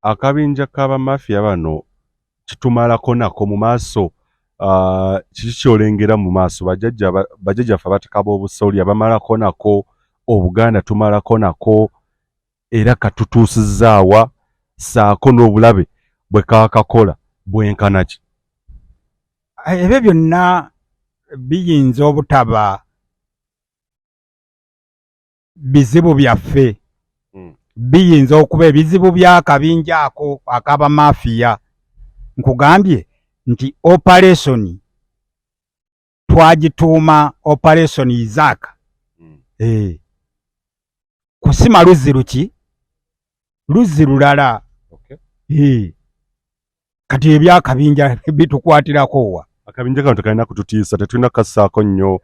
Akabinja k'abamafiya bano kitumalako nako mu maaso. Kiki kyolengera mu maaso? Bajjajjaffe abataka b'obusolya bamalako nako, Obuganda tumalako nako, era katutuusizaawa saako n'obulabe bwe kaakakola bwenkana ki? Ebyo byonna biyinza obutaba bizibu byaffe. Biyinza okuba ebizibu by'akabinja ako ak'abamafiya. Nkugambye nti operation twagituuma Operation Isaac. Kusima luzzi luki? Luzzi lulala. Kati ebyakabinja bitukwatirako wa? Akabinja kano tekalina kututiisa, tetulina kassaako nnyo.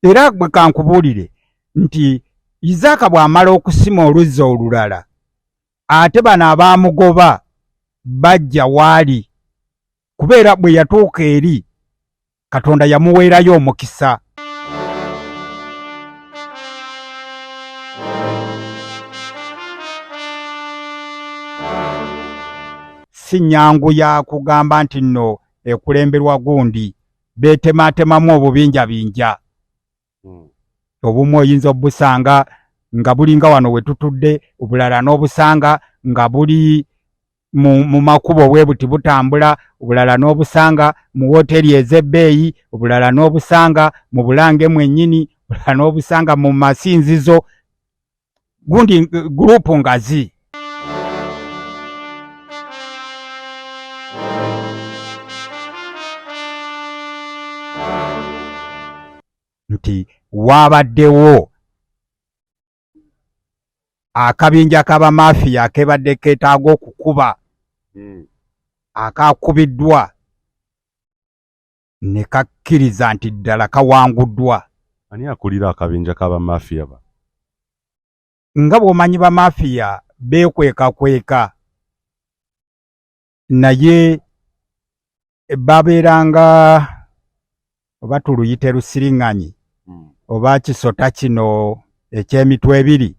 Era bwe kankubuulire nti Isaaka bw'amala okusima oluzzi olulala, ate bano abaamugoba bajja waali, kubeera bwe yatuuka eri Katonda yamuweerayo omukisa. Si nnyangu ya kugamba nti nno ekulemberwa gundi, beetemaatemamu obubinjabinja. Obumu oyinza obusanga nga bulinga wano we tutudde, obulala n'obusanga nga buli mu makubo bwe buti butambula, obulala n'obusanga mu wooteeri ez'ebbeeyi, obulala n'obusanga mu bulange mwennyini, obulala n'obusanga mu masinzizo. Gundi gurupu ngazi. Nti waabaddewo akabinja k'abamafiya akebadde keetaaga okukuba, akakubiddwa ne kakkiriza nti ddala kawanguddwa. Ani akulira akabinja k'abamafiya ba? Nga bw'omanyi bamafiya beekwekakweka, naye babeeranga oba tuluyite lusiriŋŋanyi oba kisota kino eky'emitwe ebiri.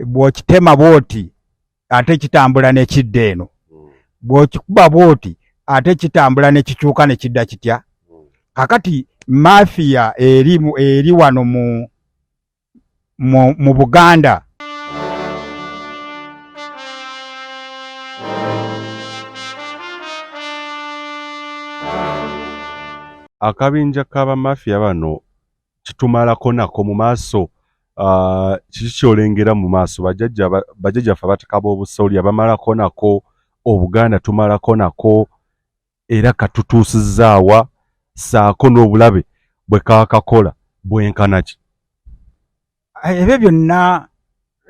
Bw'okitema bw'oti ate kitambula ne kidda eno, bw'okikuba bw'oti ate kitambula ne kikyuka ne kidda kitya. Kakati mafiya eri wano mu Buganda. Akabinja k'abamafiya bano kitumalako nako mu maaso. Kiki kyolengera mu maaso? Bajjajjaffe abataka b'obusolya bamalako nako, Obuganda tumalako nako, era katutuusizaawa saako n'obulabe bwe kaakakola bwenkana ki? Ebyo byonna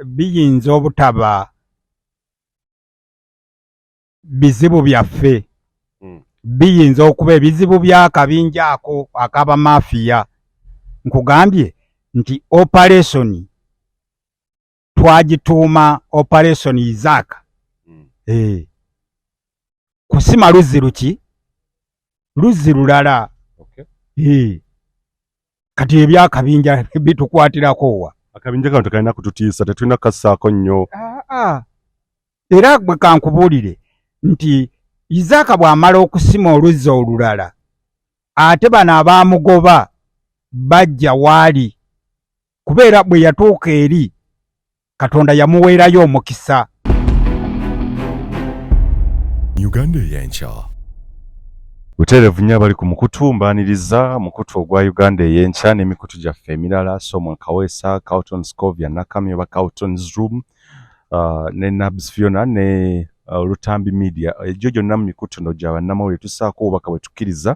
biyinza obutaba bizibu byaffe. Biyinza okuba ebizibu by'akabinja ako ak'abamafiya. Nkugambye nti operation twagituuma Operation Isaac. Kusima luzzi luki? Luzzi lulala. Kati ebyakabinja bitukwatirako wa? Akabinja kano tekalina kututiisa, tetulina kassaako nnyo. Era bwe kankubuulire nti Isaaka bw'amala okusima oluzzi olulala, ate bano abaamugoba bajja waali, kubeera bwe yatuuka eri Katonda yamuweerayo omukisa. Uganda ey'enkya. Butereevu nnyo abali ku mukutu, mbaaniriza mukutu ogwa Uganda ey'enkya n'emikutu gyaffe emirala, Solomon Kaweesa, Carlton Scovia Nakamyo oba Carlton's Room, ne Nabs Fiona ne Lutambi Media. Egyo gyonna mu mikutu no gya bannamawulire tussaako obubaka bwe tukkiriza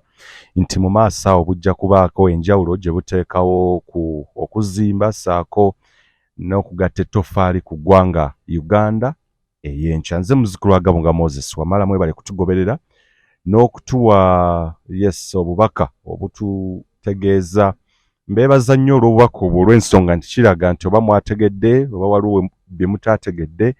nti mu maaso awo bujja kubaako enjawulo gye buteekawo ku okuzimba ssaako n'okugatta ettoffaali ku ggwanga Uganda ey'enkya. Nze muzzukulu wa Gabunga Moses Wamala, mwebale kutugoberera n'okutuwa yes obubaka obututegeeza. Mbeebaza nnyo olw'obubaka obwo, olw'ensonga nti kiraga nti oba mwategedde oba waliwo bye mutaategedde,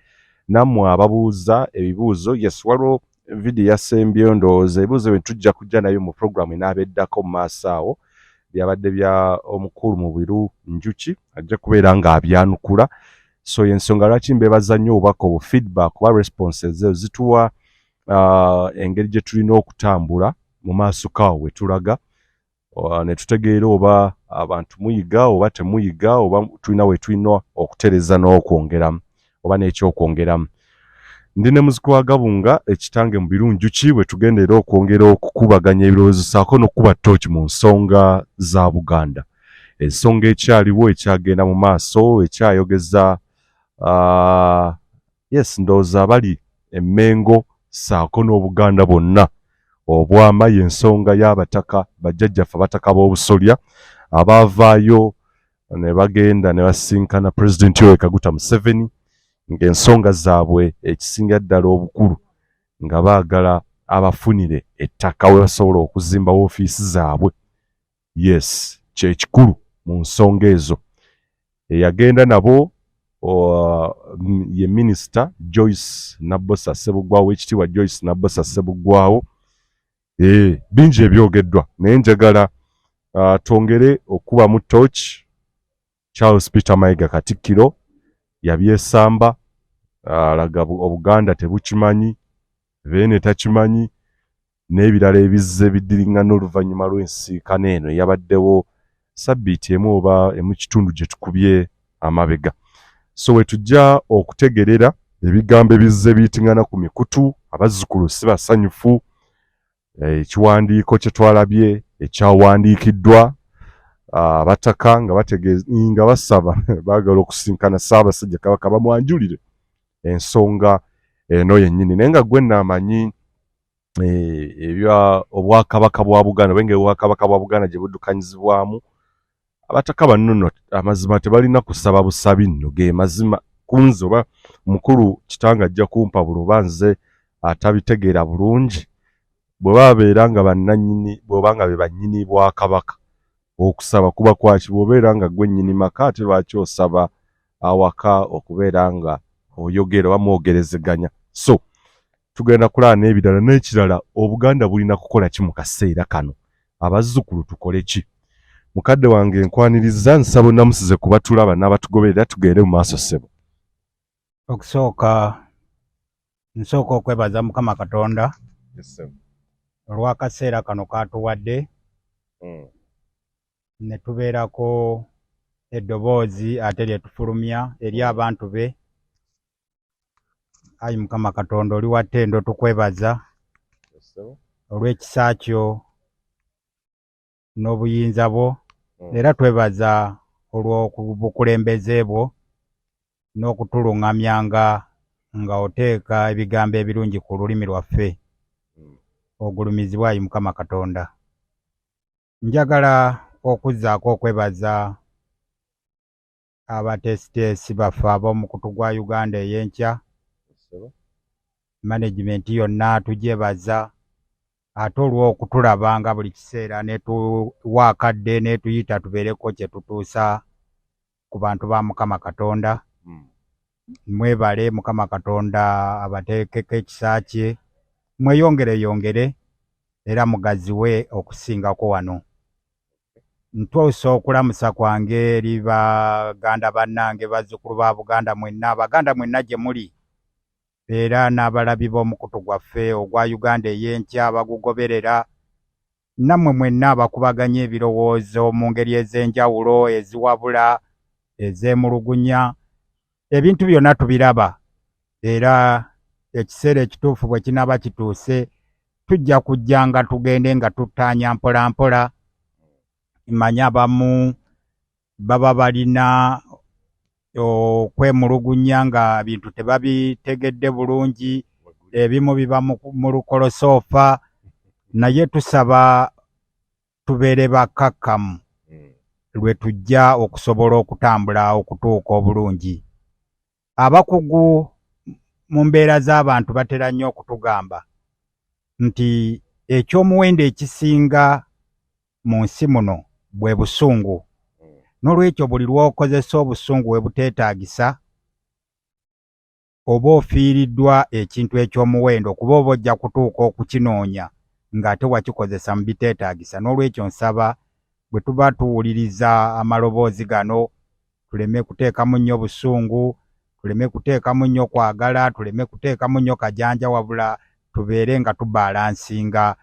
nammwe ababuuza ebibuuzo. Yes, waliwo vidiyo yasembyeyo, ndowooza ebibuuzo bye tujja kujja nayo mu puroguramu enaaba eddako mu maaso awo, byabadde bya omukulu Mubiru Njuki, ajja kubeera ng'abyanukula. So yensonga lwaki mbebaza nnyo obubaka obu feedback oba responses ezo zituwa engeri gye tulina okutambula mu maaso kaawo we tulaga, ne tutegeera oba abantu muyiga oba temuyiga, oba tulina we tulina okutereza n'okwongeramu oba n'ekyokwongeramu. Ndi ne muzukulu wa Gabunga, ekitange mu birungi bwe tugenda era okwongera okukubaganya ebirowoozo saako n'okukuba ttooki mu nsonga za Buganda, ensonga ekyaliwo, ekyagenda mu maaso, ekyayogeza, yes, ndowooza abali Emmengo saako n'Obuganda bwonna obwama, y'ensonga y'abataka, bajjajjaffe abataka b'obusolya abaavaayo ne bagenda ne basinkana Pulezidenti Yoweri Kaguta Museveni, ng'ensonga zaabwe ekisinga ddala obukulu nga baagala abafunire ettaka we basobola okuzimba woofiisi zaabwe. Yes, kyekikulu mu nsonga ezo. Eyagenda nabo ye Minisita Joyce Nabbosa Ssebugwawo, ekitiibwa Joyce Nabbosa Ssebugwawo. Bingi ebyogeddwa, naye njagala twongere okubamu torch. Charles Peter Mayiga Katikkiro yabyesamba, alaga Obuganda tebukimanyi, Beene takimanyi, n'ebirala ebizze biddiringana oluvannyuma lw'ensiikano eno eyabaddewo sabbiiti emu oba emu kitundu gye tukubye amabega. So we tujja okutegerera ebigambo ebizze biyitingana ku mikutu, abazzukulu si basanyufu. Ekiwandiiko kye twalabye ekyawandiikiddwa abataka nga bategeeza nga basaba, baagala okusinkana Ssaabasajja Kabaka bamwanjulire ensonga eno yennyini. Naye nga gwe naamanyi ebya obwakabaka bwa Buganda oba engeri obwakabaka bwa Buganda gye buddukanyizibwamu, abataka bano nno amazima tebalina kusaba busabi nno, ge mazima kunze. Oba mukulu kitange ajja kumpabula oba nze atabitegeera bulungi, bwe babeera nga bannannyini, bw'oba nga be bannyini bwakabaka, okusaba kuba kwaki? Bw'obeera nga gwe nnyini maka, ate lwaki osaba awaka okubeera nga oyogera oba mwogerezeganya? So tugenda kulaba n'ebirala. N'ekirala, Obuganda bulina kukola ki mu kaseera kano? Abazzukulu tukole ki? Mukadde wange, nkwaniriza, nsaba onamusize kuba tulaba n'abatugoberera, tugende mu maaso, ssebo. Okusooka nsooka okwebaza Mukama Katonda olw'akaseera kano k'atuwadde ne tubeerako eddoboozi ate lye tufulumya eri abantu be. Ayi Mukama Katonda, oli wa ttendo, tukwebaza olw'ekisa kyo n'obuyinza bwo, era twebaza olw'obukulembeze bwo n'okutuluŋŋamyanga nga oteeka ebigambo ebirungi ku lulimi lwaffe. Ogulumizibwe, ayi Mukama Katonda. Njagala okuzzaako okwebaza abateesiteesi baffe ab'omukutu gwa Uganda ey'enkya, management yonna tugyebaza ate olw'okutulaba nga buli kiseera netuwa akadde netuyita tubeereko kye tutuusa ku bantu ba Mukama Katonda. Mwebale, Mukama Katonda abateekeko ekisa kye, mweyongereyongere era mugaziwe okusingako wano. Ntuusa okulamusa kwange eri baganda bannange, bazzukulu ba Buganda mwenna, Abaganda mwenna gye muli, era n'abalabi b'omukutu gwaffe ogwa Uganda ey'enkya abagugoberera, nammwe mwenna abakubaganya ebirowoozo mu ngeri ez'enjawulo, eziwabula, ezeemulugunya. Ebintu byonna tubiraba, era ekiseera ekituufu bwe kinaaba kituuse tujja kujja nga tugende nga tuttaanya mpola mpola. Mmanyi abamu baba balina okwemulugunya nga bintu tebabitegedde bulungi, ebimu biba mu lukolosoofa, naye tusaba tubeere bakkakkamu lwe tujja okusobola okutambula okutuuka obulungi. Abakugu mu mbeera z'abantu batera nnyo okutugamba nti ekyomuwendo ekisinga mu nsi muno bwe busungu. N'olwekyo buli lw'okozesa obusungu we buteetaagisa, oba ofiiriddwa ekintu eky'omuwendo, kuba oba ojja kutuuka okukinoonya ng'ate wakikozesa mu biteetaagisa. N'olwekyo nsaba bwe tuba tuwuliriza amaloboozi gano tuleme kuteekamu nnyo busungu. Tuleme kuteekamu nnyo kwagala, tuleme kuteekamu nnyo kajanja, wabula tubeere nga tubalansinga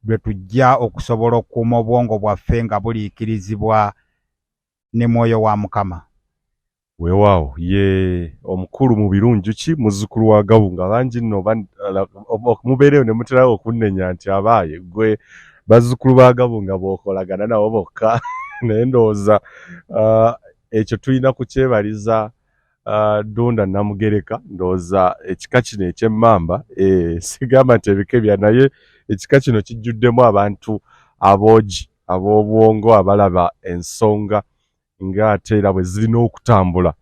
lwe tujja okusobola okukuuma obwongo bwaffe nga buliikirizibwa ne Mwoyo wa Mukama. Weewaawo, ye omukulu Mubiru Njuki, muzzukulu wa Gabunga. Bangi nno mubeereyo ne muterawo okunnenya nti abaaye ggwe bazzukulu ba Gabunga b'okolagana nabo bokka. Naye ndowooza ekyo tulina kukyebaliza Ddunda Namugereka. Ndowooza ekika kino eky'Emmamba, sigamba nti ebika ebya, naye ekika kino kijjuddemu abantu aboogi, ab'obwongo, abalaba ensonga ng'ate era bwe zirina okutambula.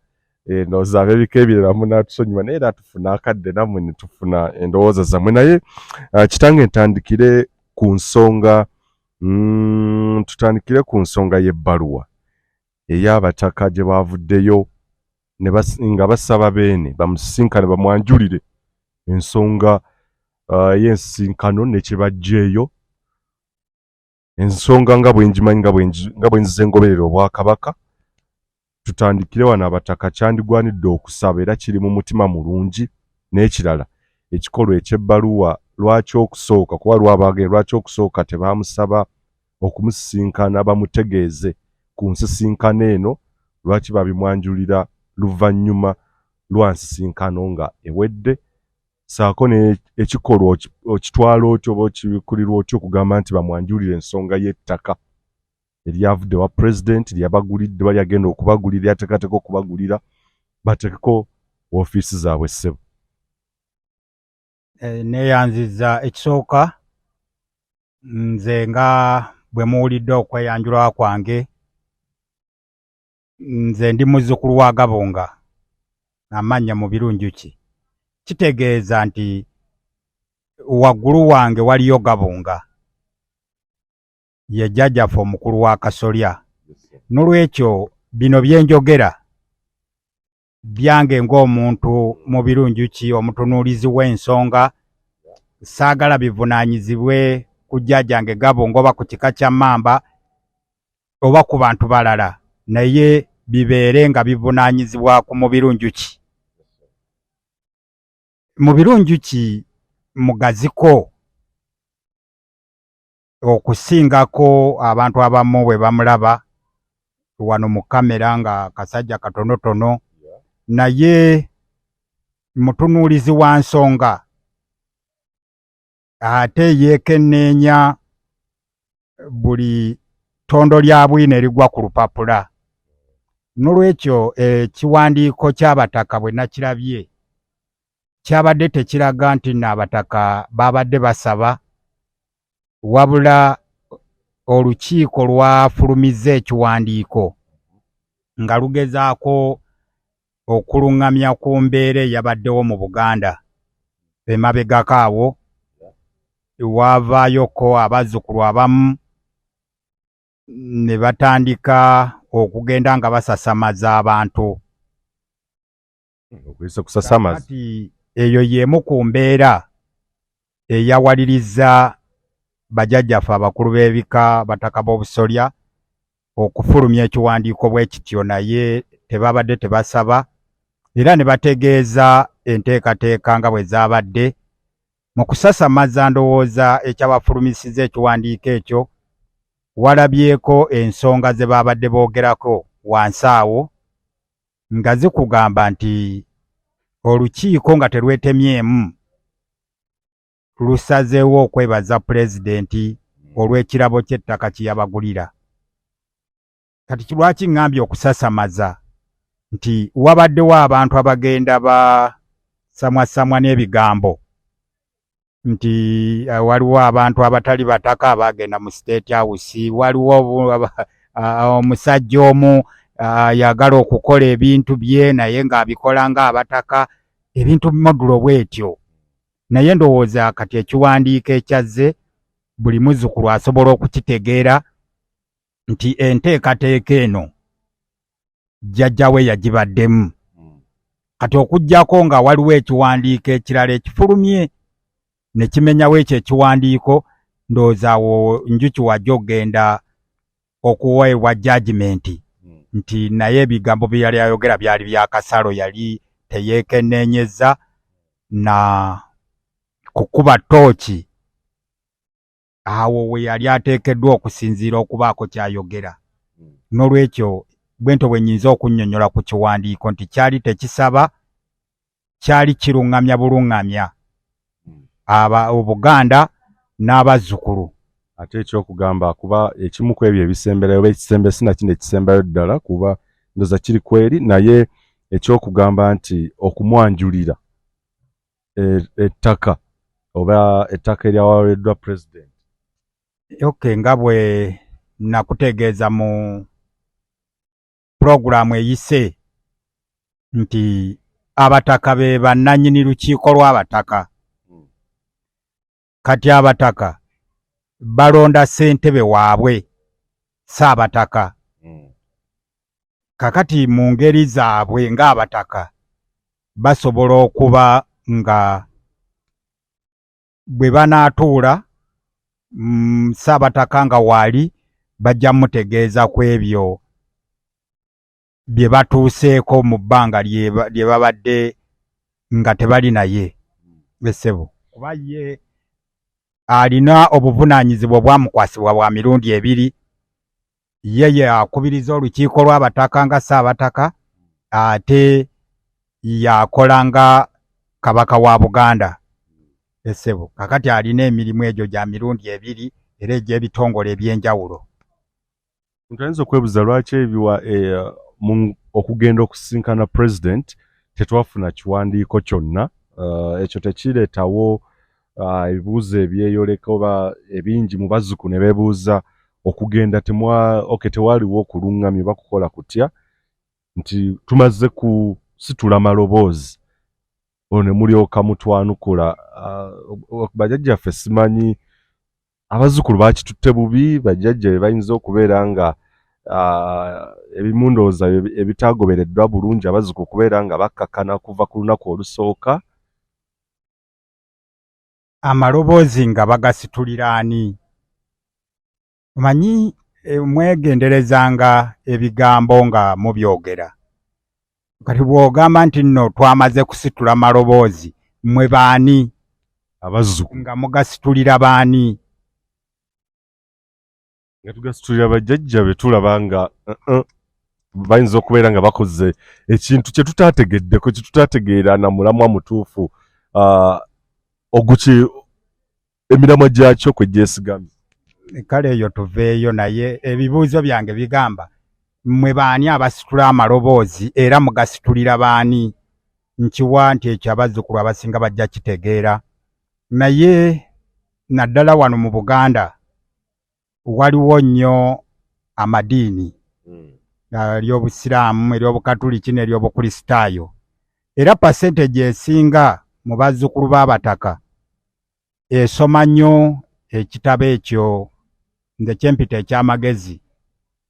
Ndowooza ab'ebika ebirala munaatusonyiwa, naye era tufuna akadde nammwe ne tufuna endowooza zammwe. Naye kitange, ntandikire ku nsonga, tutandikire ku nsonga y'ebbaluwa ey'abataka gye baavuddeyo nga basaba Beene bamusisinkane bamwanjulire ensonga y'ensisinkano ne kye baggyeeyo. Ensonga nga bwe ngimanyi, nga bwe nzize ngoberera Obwakabaka, tutandikire wano. Abataka kyandigwanidde okusaba era kiri mu mutima mulungi. N'ekirala, ekikolwa eky'ebbaluwa, lwaki okusooka kuba lwabage, lwaki okusooka tebamusaba okumusisinkana bamutegeeze ku nsisinkano eno? Lwaki babimwanjulira luvannyuma lwa nsisinkano nga ewedde? Saako ekikolwa okitwala otyo oba okibikulirwa otya okugamba nti bamwanjulire ensonga y'ettaka eryavudde wa pulezidenti lyabagulidde, bali agenda okubagulira, lyateekateeka okubagulira bateekeko woofiisi zaabwe, ssebo? Neeyanziza. Ekisooka, nze nga bwe muwulidde okweyanjula kwange, nze ndi muzzukulu wa Gabunga, amannya Mubiru Njuki. Kitegeeza nti waggulu wange waliyo Gabunga, ye jjajjaffe omukulu wa Kasolya. Nolwekyo bino byenjogera byange ng'omuntu Mubiru Njuki, omutunuulizi w'ensonga. Saagala bivunaanyizibwe ku jjajjange Gabunga oba ku kika kya Mmamba oba ku bantu balala, naye bibeere nga bivunaanyizibwa ku Mubiru Njuki. Mubiru Njuki mugaziko okusingako abantu abamu bwe bamulaba wano mu kamera nga kasajja katonotono, naye mutunuulizi wa nsonga ate yeekenneenya buli ttondo lya bwino erigwa ku lupapula. Nolwekyo ekiwandiiko ky'abataka bwe nakirabye, kyabadde tekiraga nti nno abataka babadde basaba, wabula olukiiko lwafulumizza ekiwandiiko nga lugezaako okuluŋŋamya ku mbeera eyabaddewo mu Buganda emabegako. Awo waavaayoko abazzukulu abamu ne batandika okugenda nga basasamaza abantu. Okuyisa kusasamaza. Kati eyo y'emu ku mbeera eyawaliriza bajjajjaffe abakulu b'ebika, bataka b'obusolya, okufulumya ekiwandiiko bwe kityo, naye tebabadde tebasaba, era ne bategeeza enteekateeka nga bwe zaabadde mu kusasamaza. Ndowooza ekyabafulumisiza ekiwandiiko ekyo, walabyeko ensonga ze baabadde boogerako wansi awo nga zikugamba nti olukiiko nga terwetemyemu lusazeewo okwebaza pulezidenti olw'ekirabo ky'ettaka kye yabagulira. Kati lwaki ŋŋambye okusasamaza? Nti wabaddewo abantu abagenda basamwasamwa n'ebigambo nti waliwo abantu abatali bataka abagenda mu State House, waliwo omusajja omu ayagala okukola ebintu bye naye ng'abikola ng'abataka, ebintu modulo bwetyo. Naye ndowooza kati ekiwandiiko ekyazze, buli muzzukulu asobola okukitegeera nti enteekateeka eno jjajja we yagibaddemu. Kati okuggyako nga waliwo ekiwandiiko ekirala ekifulumye ne kimenyawo ekyo ekiwandiiko, ndowooza awo Njuki wajja okugenda okuweebwa judgment nti naye ebigambo bye yali ayogera byali bya kasalo, yali teyeekenneenyezza na kukuba ttooki awo we yali ateekeddwa okusinziira okubaako ky'ayogera. N'olwekyo bwentyo bwe nnyinza okunnyonnyola ku kiwandiiko nti kyali tekisaba, kyali kiruŋŋamya buluŋŋamya aba Obuganda n'abazzukulu. Ate ekyokugamba kuba ekimu ku ebyo ebisemberayo oba ekisembe sinakindi ekisembayo ddala kuba ndoza kiri kweri, naye ekyokugamba nti okumwanjulira ettaka oba ettaka eryawaweereddwa pulezidenti. Okay, nga bwe nakutegeeza mu pulogulaamu eyise nti abataka be bannannyini lukiiko lw'abataka. Kati abataka balonda ssentebe waabwe Ssaabataka. Kakati mu ngeri zaabwe ng'abataka basobola okuba nga bwe banaatuula Ssaabataka nga waali bajja mutegeeza ku ebyo bye batuuseeko mu bbanga lye babadde nga tebali naye essebo, kuba ye alina obuvunaanyizibwa obwamukwasibwa bwa mirundi ebiri. Ye yakubiriza olukiiko lw'abataka nga Ssaabataka, ate yakola nga Kabaka wa Buganda essebo. Kakati alina emirimu egyo gya mirundi ebiri era egy'ebitongole eby'enjawulo. Omuntu ayinza okwebuuza lwaki ebiwa okugenda okusisinkana president tetwafuna kiwandiiko kyonna. Ekyo tekireetawo ebibuuzo ebyeyoleka oba ebingi mu bazzukulu ne beebuuza okugenda okay, tewaliwo okuluŋŋamya oba kukola kutya nti tumaze kusitula maloboozi olwo ne mulyoka mutwanukula. Bajjajjaffe simanyi abazzukulu bakitutte bubi, bajjajja be bayinza okubeera nga ebimu ndowooza ebitagobereddwa bulungi, abazzukulu okubeera nga bakkakkana kuva ku lunaku olusooka. Amaloboozi nga bagasitulira ani? Omanyi mwegenderezanga ebigambo nga mubyogera. Kati bw'ogamba nti nno twamaze kusitula maloboozi, mmwe baani? Abazzukulu. Nga mugasitulira baani? Nga tugasitulira bajjajja be tulaba nga bayinza okubeera nga bakoze ekintu kye tutaategeddeko, kye tutaategeera na mulamwa mutuufu oguki emiramwa gyakyo kwe gyesigamye. Kale eyo tuveeyo, naye ebibuuzo byange bigamba mmwe baani abasitula amaloboozi era mugasitulira baani? Nkiwa nti ekyo abazzukulu abasinga bajja kitegeera, naye naddala wano mu Buganda waliwo nnyo amadiini, ery'Obusiraamu, ery'Obukatuliki n'ery'Obukristaayo, era percentage esinga mu bazzukulu b'abataka esoma nnyo ekitabo ekyo nze kyempita eky'amagezi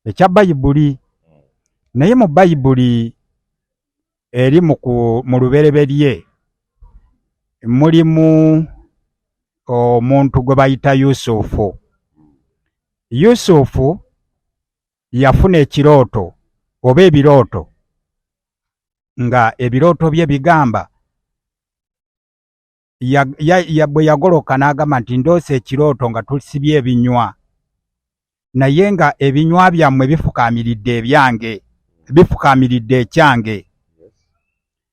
ekya Bayibuli. Naye mu Bayibuli eri mu lubereberye mulimu omuntu gwe bayita Yusufu. Yusufu yafuna ekirooto oba ebirooto, nga ebirooto bye bigamba bwe yagoloka n'agamba nti ndoose ekirooto nga tusibye ebinywa, naye nga ebinywa byammwe bifukaamiridde ebyange, bifukaamiridde ekyange.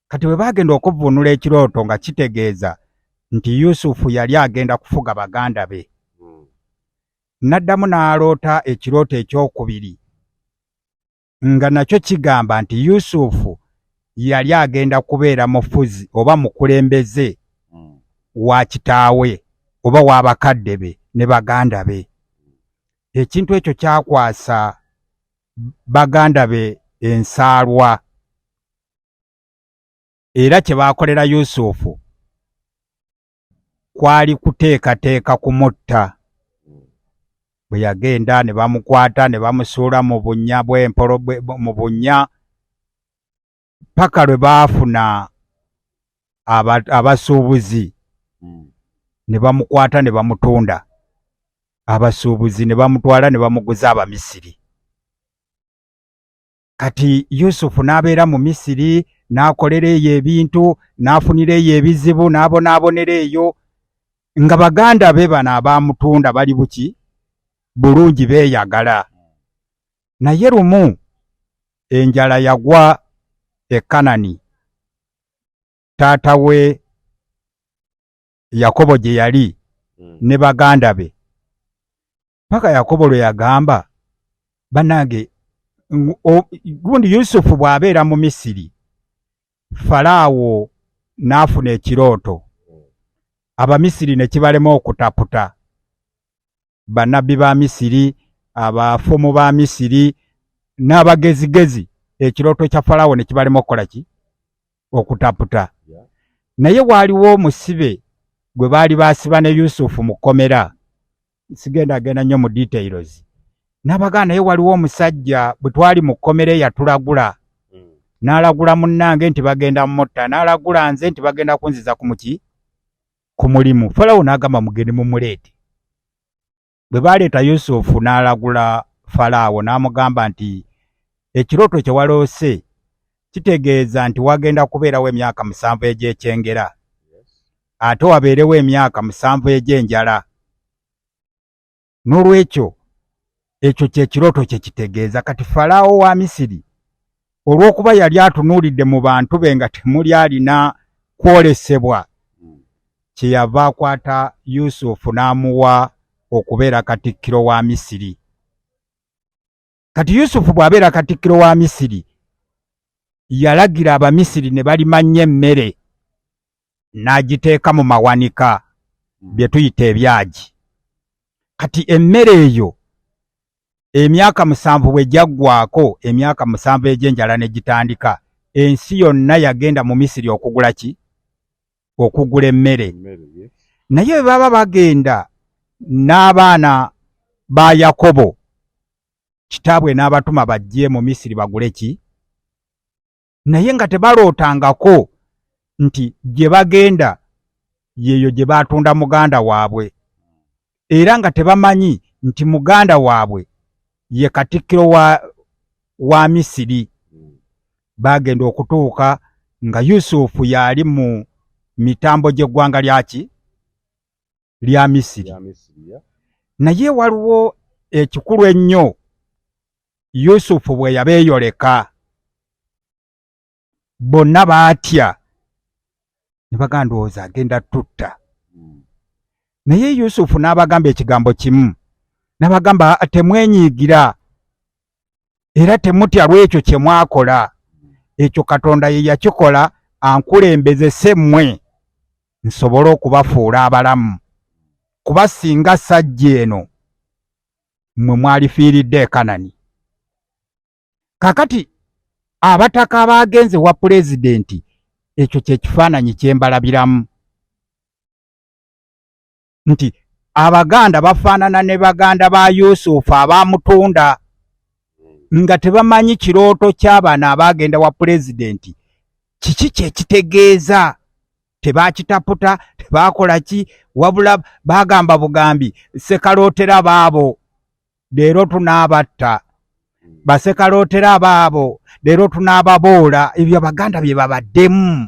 Kati bwe baagenda okuvvuunula ekirooto nga kitegeeza nti Yusufu yali agenda kufuga baganda be. N'addamu n'aloota ekirooto ekyokubiri nga nakyo kigamba nti Yusufu yali agenda kubeera mufuzi oba mukulembeze wa kitaawe oba wa bakadde be ne baganda be. Ekintu ekyo kyakwasa baganda be ensaalwa, era kye baakolera Yusufu kwali kuteekateeka kumutta. Bwe yagenda ne bamukwata ne bamusuula mu bunnya bw'empolo, mu bunnya paka lwe baafuna abasuubuzi ne bamukwata ne bamutunda. Abasuubuzi ne bamutwala ne bamuguza Abamisiri. Kati Yusufu n'abeera mu Misiri n'akolera eyo ebintu, n'afunira eyo ebizibu, n'abonaabonera eyo, nga baganda be bano abaamutunda bali buki bulungi, beeyagala. Naye lumu enjala yagwa e Kanani, taata we Yakobo gye yali ne baganda be, paka Yakobo lwe yagamba, bannange, gundi Yusufu bw'abeera mu Misiri, Falaawo n'afuna ekirooto, Abamisiri ne kibalema okutaputa. Bannabbi ba Misiri, abafumu ba Misiri n'abagezigezi, ekirooto kya Falaawo ne kibalema okukola ki? Okutaputa. Naye waaliwo omusibe gwe baali baasiba ne Yusufu mu kkomera, sigenda genda nnyo mu details, n'abagamba, naye waliwo omusajja bwe twali mu kkomera eyatulagula, n'alagula munnange nti bagenda mutta, n'alagula nze nti bagenda kunziza ku muki ku mulimu. Falawo n'agamba, mugende mumuleete. Bwe baleeta Yusufu, n'alagula Falaawo n'amugamba nti ekirooto kye waloose kitegeeza nti wagenda kubeerawo emyaka 7 egy'ekyengera, ate wabeerewo emyaka 7 egy'enjala. N'olwekyo ekyo kye kirooto kye kitegeeza. Kati Falaawo wa Misiri, olw'okuba yali atunuulidde mu bantu be nga temuli alina kwolesebwa, kyeyava akwata Yusufu n'amuwa okubeera katikkiro wa Misiri. Kati Yusufu bw'abeera katikkiro wa Misiri, yalagira Abamisiri ne balima nnyo emmere n'agiteeka mu mawanika, bye tuyita ebyagi. Kati emmere eyo emyaka 7 bwe gyaggwaako, emyaka 7 egy'enjala ne gitandika, ensi yonna yagenda mu Misiri okugula ki? Okugula emmere. Naye bwe baba bagenda n'abaana ba Yakobo, kitaabwe n'abatuma bajje mu Misiri bagule ki? Naye nga tebalootangako nti gye bagenda yeeyo gye baatunda muganda waabwe, era nga tebamanyi nti muganda waabwe ye katikkiro wa Misiri. Baagenda okutuuka nga Yusufu yali mu mitambo gy'eggwanga lyaki? Lya Misiri. Naye waliwo ekikulu ennyo, Yusufu bwe yabeeyoleka bonna baatya ne bagamba, ndowooza agenda tutta. Naye Yusufu n'abagamba ekigambo kimu, n'abagamba, temwenyiigira era temutya lw'ekyo kye mwakola, ekyo Katonda ye yakikola ankulembezese mmwe nsobole okubafuula abalamu, kuba singa sajja eno mmwe mwalifiiridde e Kanani. Kakati abataka abagenze wa pulezidenti, ekyo kye kifaananyi kye mbalabiramu nti Abaganda bafaanana ne baganda ba Yusufu abamutunda nga tebamanyi kirooto ky'abano abaagenda wa pulezidenti kiki kye kitegeeza. Tebakitaputa, tebakola ki, wabula bagamba bugambi, sekalootera baabo leero tunaabatta, basekalootera baabo leero tunaababoola. Ebyo Abaganda bye babaddemu.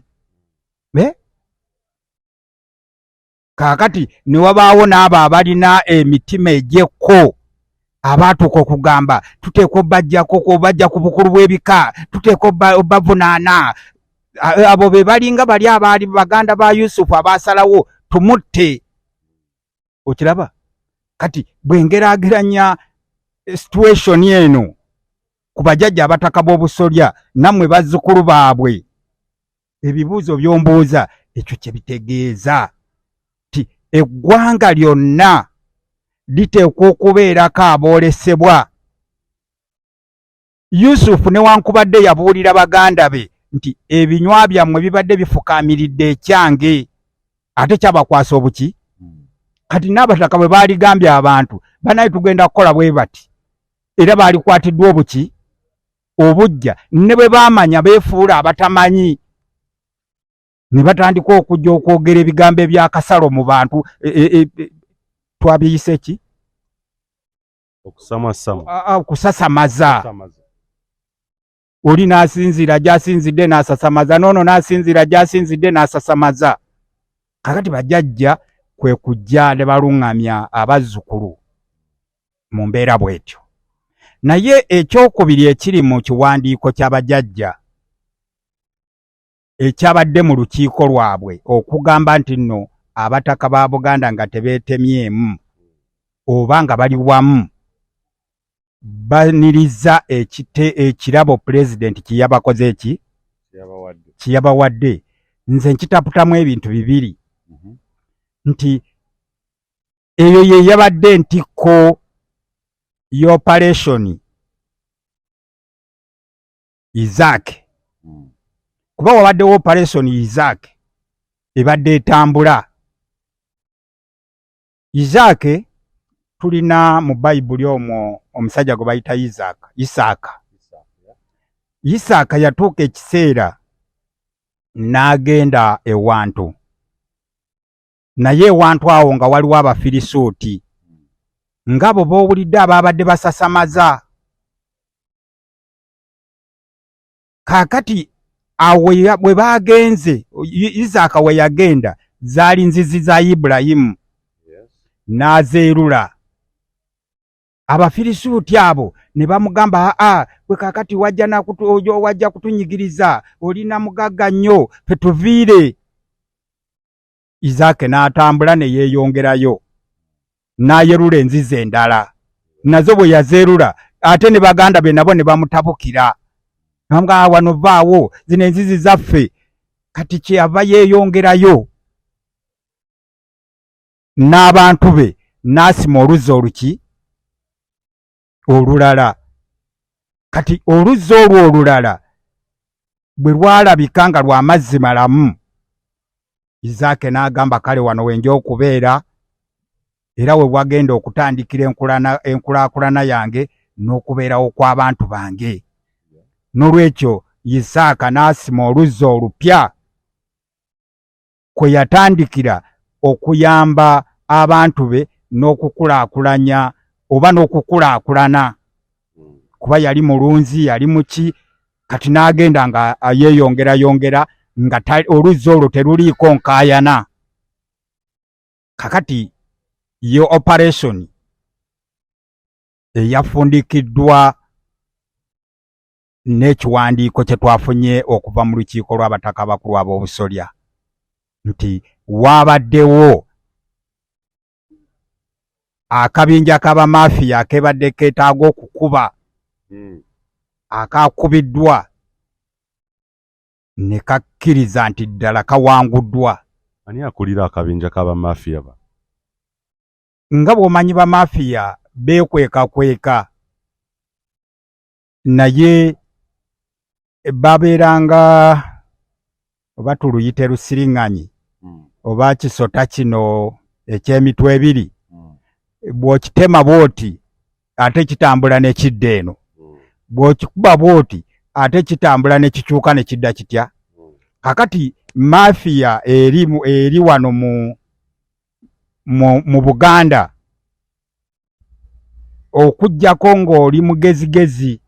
Kaakati ne wabaawo n'abo abalina emitima egy'ekko abaatuuka okugamba tuteekwa obajjako, obajja ku bukulu bw'ebika, tuteekwa obavunaana. Abo be balinga bali abaali baganda ba Yusufu abaasalawo tumutte. Okiraba kati bwengeraageranya situation eno ku bajjajja abataka b'obusolya nammwe bazzukulu baabwe, ebibuuzo by'ombuuza ekyo kye bitegeeza nti eggwanga lyonna liteekwa okubeerako aboolesebwa. Yusufu newankubadde yabuulira baganda be nti ebinywa byammwe bibadde bifukaamiridde ekyange, ate kyabakwasa obuki. Kati n'abataka bwe baaligambye abantu banaye tugenda kukola bwe bati, era baalikwatiddwa obuki? Obujja. Ne bwe baamanya beefuula abatamanyi ne batandika okujja okwogera ebigambo ebyakasalo mu bantu. Twabiyise ki? Okusasamaza. Oli n'asinziira gy'asinzidde n'asasamaza, n'ono n'asinziira gy'asinzidde n'asasamaza. Kakati bajjajja kwe kujja ne baluŋŋamya abazzukulu mu mbeera bw'etyo. Naye ekyokubiri ekiri mu kiwandiiko ky'abajjajja ekyabadde mu lukiiko lwabwe okugamba nti nno abataka ba Buganda nga tebeetemyemu oba nga bali wamu baniriza ekirabo pulezidenti kye yabakoze eki kye yabawadde. Nze nkitaputamu ebintu bibiri nti eyo ye yabadde entikko y'operation Isaac, kuba wabaddewo operation Isaac ebadde etambula. Isaac tulina mu Bayibuli omwo omusajja gwe bayita Isaac, Isaaka. Isaaka yatuuka ekiseera n'agenda ewantu, naye ewantu awo nga waliwo Abafirisuuti ng'abo b'owulidde abaabadde basasamaza. Kaakati awo bwe baagenze, Isaaka we yagenda zaali nzizi za Ibulayimu, n'azeerula. Abafirisuuti abo ne bamugamba, aa gwe kaakati wajja kutunyigiriza, olina mugagga nnyo, ffe tuviire. Isaaka n'atambula ne yeeyongerayo n'ayerula enzizi endala, nazo bwe yazeerula ate ne baganda be nabo ne bamutabukira, nga wano vaawo, zino enzizi zaffe. Kati kyeyava yeeyongerayo n'abantu be n'asima oluzzi oluki olulala. Kati oluzzi olwo olulala bwe lwalabika nga lwa mazzi malamu, Isaaka n'agamba kale wano wenja okubeera, era we wagenda okutandikira enkulaakulana yange n'okubeerawo kw'abantu bange. N'olwekyo Isaaka n'asima oluzzi olupya kwe yatandikira okuyamba abantu be n'okukulaakulanya oba n'okukulaakulana, kuba yali mulunzi, yali muki. Kati n'agenda nga yeeyongerayongera nga oluzzi olwo teruliiko nkaayana. Kakati ye operation eyafundikiddwa n'ekiwandiiko kye twafunye okuva mu lukiiko lw'abataka abakulu ab'obusolya nti waabaddewo akabinja k'abamafiya akebadde keetaaga okukuba, akakubiddwa ne kakkiriza nti ddala kawanguddwa. Ani akulira akabinja k'abamafiya ba? Nga bw'omanyi bamafiya beekwekakweka, naye babeeranga oba tuluyite lusiriŋŋanyi oba kisota kino eky'emitwe ebiri, bw'okitema bw'oti ate kitambula ne kidda eno, bw'okikuba bw'oti ate kitambula ne kikyuka ne kidda kitya. Kakati mafiya eri wano mu Buganda, okuggyako ng'oli mugezigezi,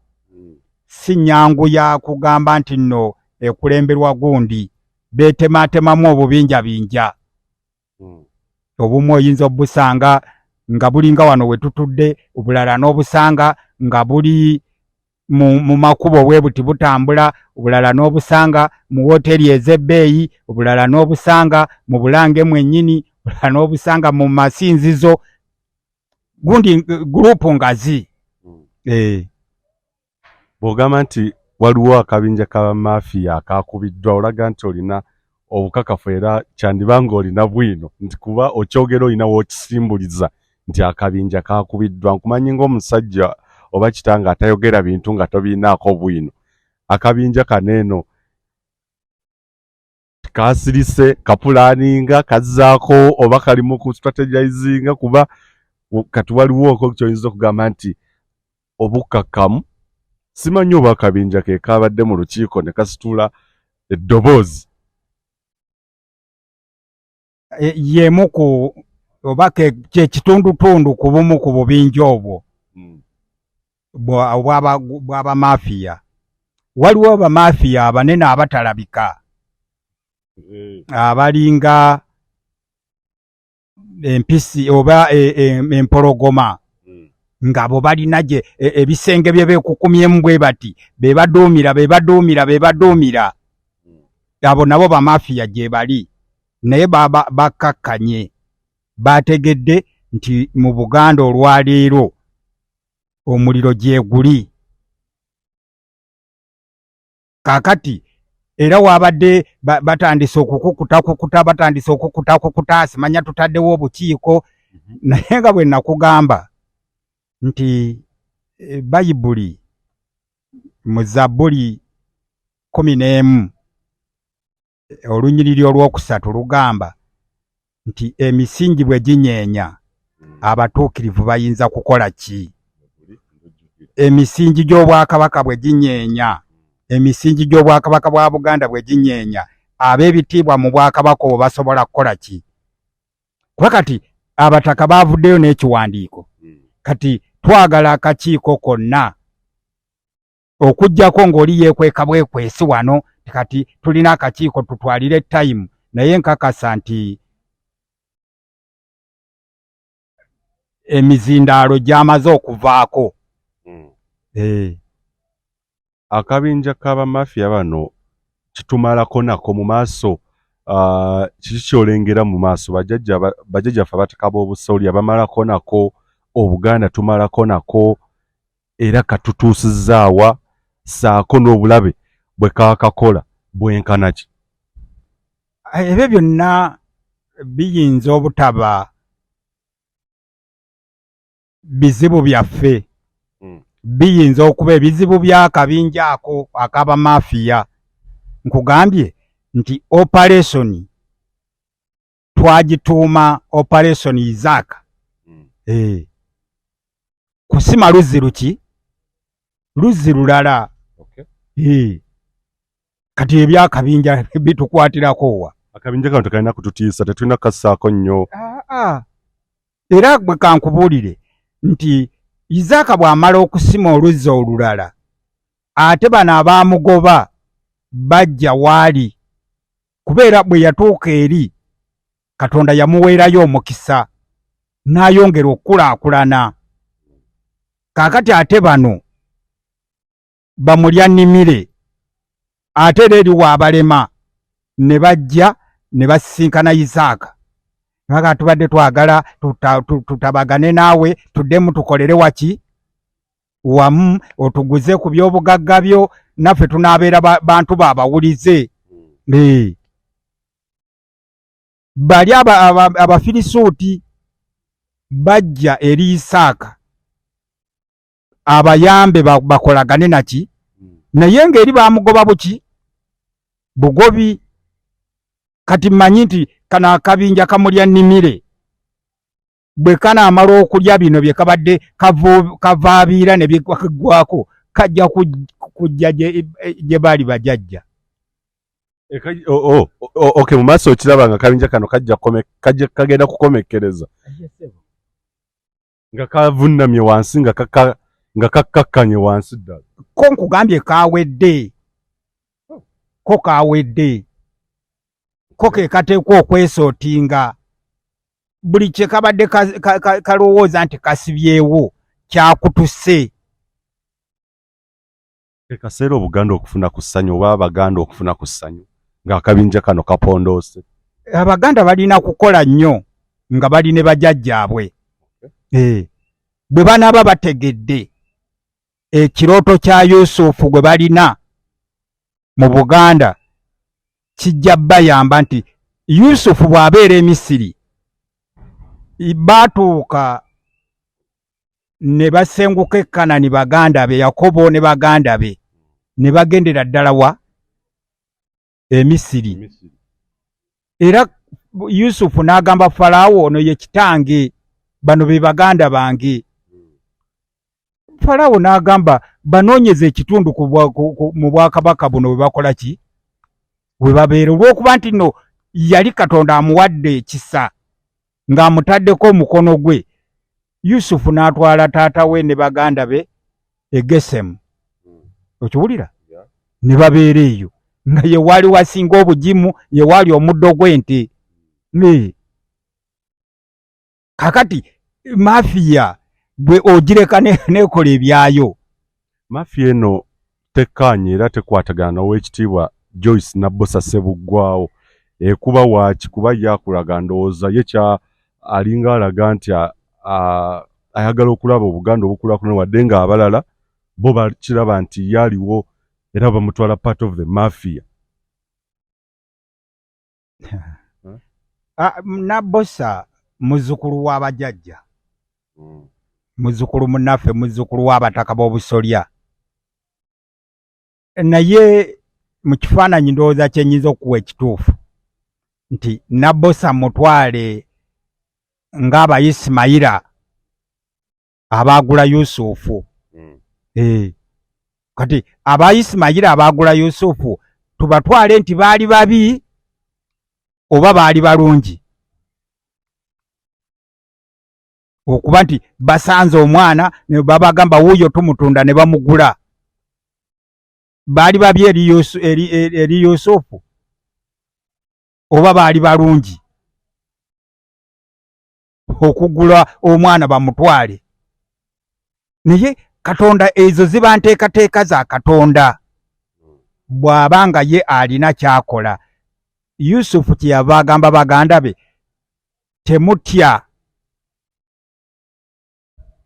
si nnyangu ya kugamba nti nno ekulemberwa gundi. Beetemaatemamu obubinjabinja, obumu oyinza obusanga nga bulinga wano we tutudde, obulala n'obusanga nga buli mu makubo bwe buti butambula, obulala n'obusanga mu woteeri ez'ebbeeyi, obulala n'obusanga mu bulange mwennyini, obulala n'obusanga mu masinzizo. Gundi gurupu ngazi. Bw'ogamba nti waliwo akabinja ka mafiya akakubiddwa, olaga nti olina obukakafu, era kyandiba ng'olina bwino nti kuba okyogera olina w'okisimbuliza nti akabinja kakubiddwa. Nkumanyi ng'omusajja oba kitanga atayogera bintu nga tobirinaako bwino. Akabinja kano eno kasirise, kapulaninga, kazzaako oba kali mu ku strategizinga? Kuba kati waliwooko kyoyinza okugamba nti obukkakkamu, simanyi oba akabinja ke kabadde mu lukiiko ne kasitula eddoboozi. Yemu ku oba kyekitundutundu ku bumu ku bubinja obwo bw'abamafiya. Waliwo bamafiya abanene abatalabika, abalinga empisi oba empologoma, ng'abo balina gye ebisenge bye beekukumyemu bwe bati, be baduumira, be baduumira, be baduumira. Abo nabo bamafiya gye bali, naye bakkakkanye, bategedde nti mu Buganda olwaleero omuliro gyeguli. Kaakati era wabadde batandise okukukutakukuta, batandise okukutakukuta, simanya tutaddewo obukiiko. Naye nga bwe nakugamba nti Bayibuli mu Zabbuli 11 olunyiriri olwokusatu lugamba nti emisingi bwe ginyeenya abatuukirivu bayinza kukola ki? Emisingi gy'obwakabaka bwe ginyeenya, emisingi gy'obwakabaka bwa Buganda bwe ginyeenya, ab'ebitiibwa mu bwakabaka obwo basobola kukola ki? Kuba kati abataka baavuddeyo n'ekiwandiiko, kati twagala akakiiko konna, okuggyako ng'oli yeekweka bwekwesi wano, kati tulina akakiiko tutwalire time. Naye nkakasa nti emizindaalo gy'amaze okuvaako. Akabinja k'abamafiya bano kitumalako nako mu maaso. Kiki kyolengera mu maaso? Bajjajjaffe abataka b'obusolya bamalako nako, Obuganda tumalako nako, era katutuusizaawa saako n'obulabe bwe kaakakola bwenkana ki? Ebyo byonna biyinza obutaba bizibu byaffe, biyinza okuba ebizibu by'akabinja ako ak'abamafiya. Nkugambye nti operation twagituuma Operation Isaac. Kusima luzzi luki? Luzzi lulala. Kati ebyakabinja bitukwatirako wa? Akabinja kano tekalina kututiisa, tetulina kassaako nnyo. Era bwe kankubuulire nti Isaaka bw'amala okusima oluzzi olulala, ate bano abaamugoba bajja waali, kubeera bwe yatuuka eri Katonda yamuweerayo omukisa n'ayongera okukulaakulana. Kaakati ate bano bamulya nnimire, ate era eri waabalema ne bajja ne basisinkana Isaaka. Baga tubadde twagala tutabagane naawe, tuddemu tukolere waki wamu, otuguze ku by'obugagga byo, naffe tunaabeera bantu baabawulize. Bali Abafirisuuti bajja eri Isaaka abayambe bakolagane naki, naye ng'eri bamugoba buki bugobi. Kati mmanyi nti kano akabinja kamulya nnimire, bwe kanaamala okulya bino bye kabadde kavaabiira ne biggwako, kajja kujja gye baali bajajja. Okay, mu maaso okiraba nga kabinja kano kajja kagenda kukomekkereza nga kavunnamye wansi, nga kakkakkanye wansi ddala. Ko nkugambye kawedde, ko kawedde, ko ke kateekwa okwesootinga. Buli kye kabadde kalowooza nti kasibyewo kyakutuse. Ke kaseera Obuganda okufuna ku ssanyu, oba Abaganda okufuna ku ssanyu ng'akabinja kano kapondoose. Abaganda balina kukola nnyo nga bali ne bajjajjaabwe. Bwe banaaba bategedde ekirooto kya Yusufu gwe balina mu Buganda, kijja bayamba nti Yusufu bw'abeera e Misiri, baatuuka ne basenguka e Kanani, baganda be Yakobo ne baganda be ne bagendera ddala wa e Misiri. Era Yusufu n'agamba Falaawo, ono ye kitange, bano be baganda bange. Falaawo n'agamba banoonyeze ekitundu mu bwakabaka buno bwe bakola ki, we babeera, olw'okuba nti nno yali Katonda amuwadde ekisa ng'amutaddeko omukono gwe. Yusufu n'atwala taata we ne baganda be e Gesemu. Okiwulira? Ne babeera eyo nga ye waali wasinga obugimu, ye waali omuddo gw'ente. Kakati mafiya gwe ogireka nekola ebyayo. Mafiya eno tekkaanya era tekwatagana n'Oweekitiibwa Joyce Nabbosa Ssebuggwawo. Ekuba waaki? Kuba ye akulaga, ndowooza ye kya alinga alaga nti ayagala okulaba Obuganda obukulaakulana, wadde ng'abalala bo bakiraba nti ye aliwo era bamutwala part of the mafia. Nabbosa muzzukulu w'abajjajja, muzzukulu munnaffe, muzzukulu w'abataka b'obusolya. Naye mu kifaananyi ndowooza kye nnyinza okuwa ekituufu nti Nabbosa mutwale ng'Abayisimayira abaagula Yusufu. Kati Abayisimayira abaagula Yusufu tubatwale nti baali babi oba baali balungi? Okuba nti basanze omwana ne babagamba wuuyo tumutunda ne bamugula, baali babi eri Yusufu oba baali balungi okugula omwana bamutwale? Naye Katonda, ezo ziba nteekateeka za Katonda. Bw'aba nga ye alina ky'akola, Yusufu kyeyava agamba baganda be, temutya,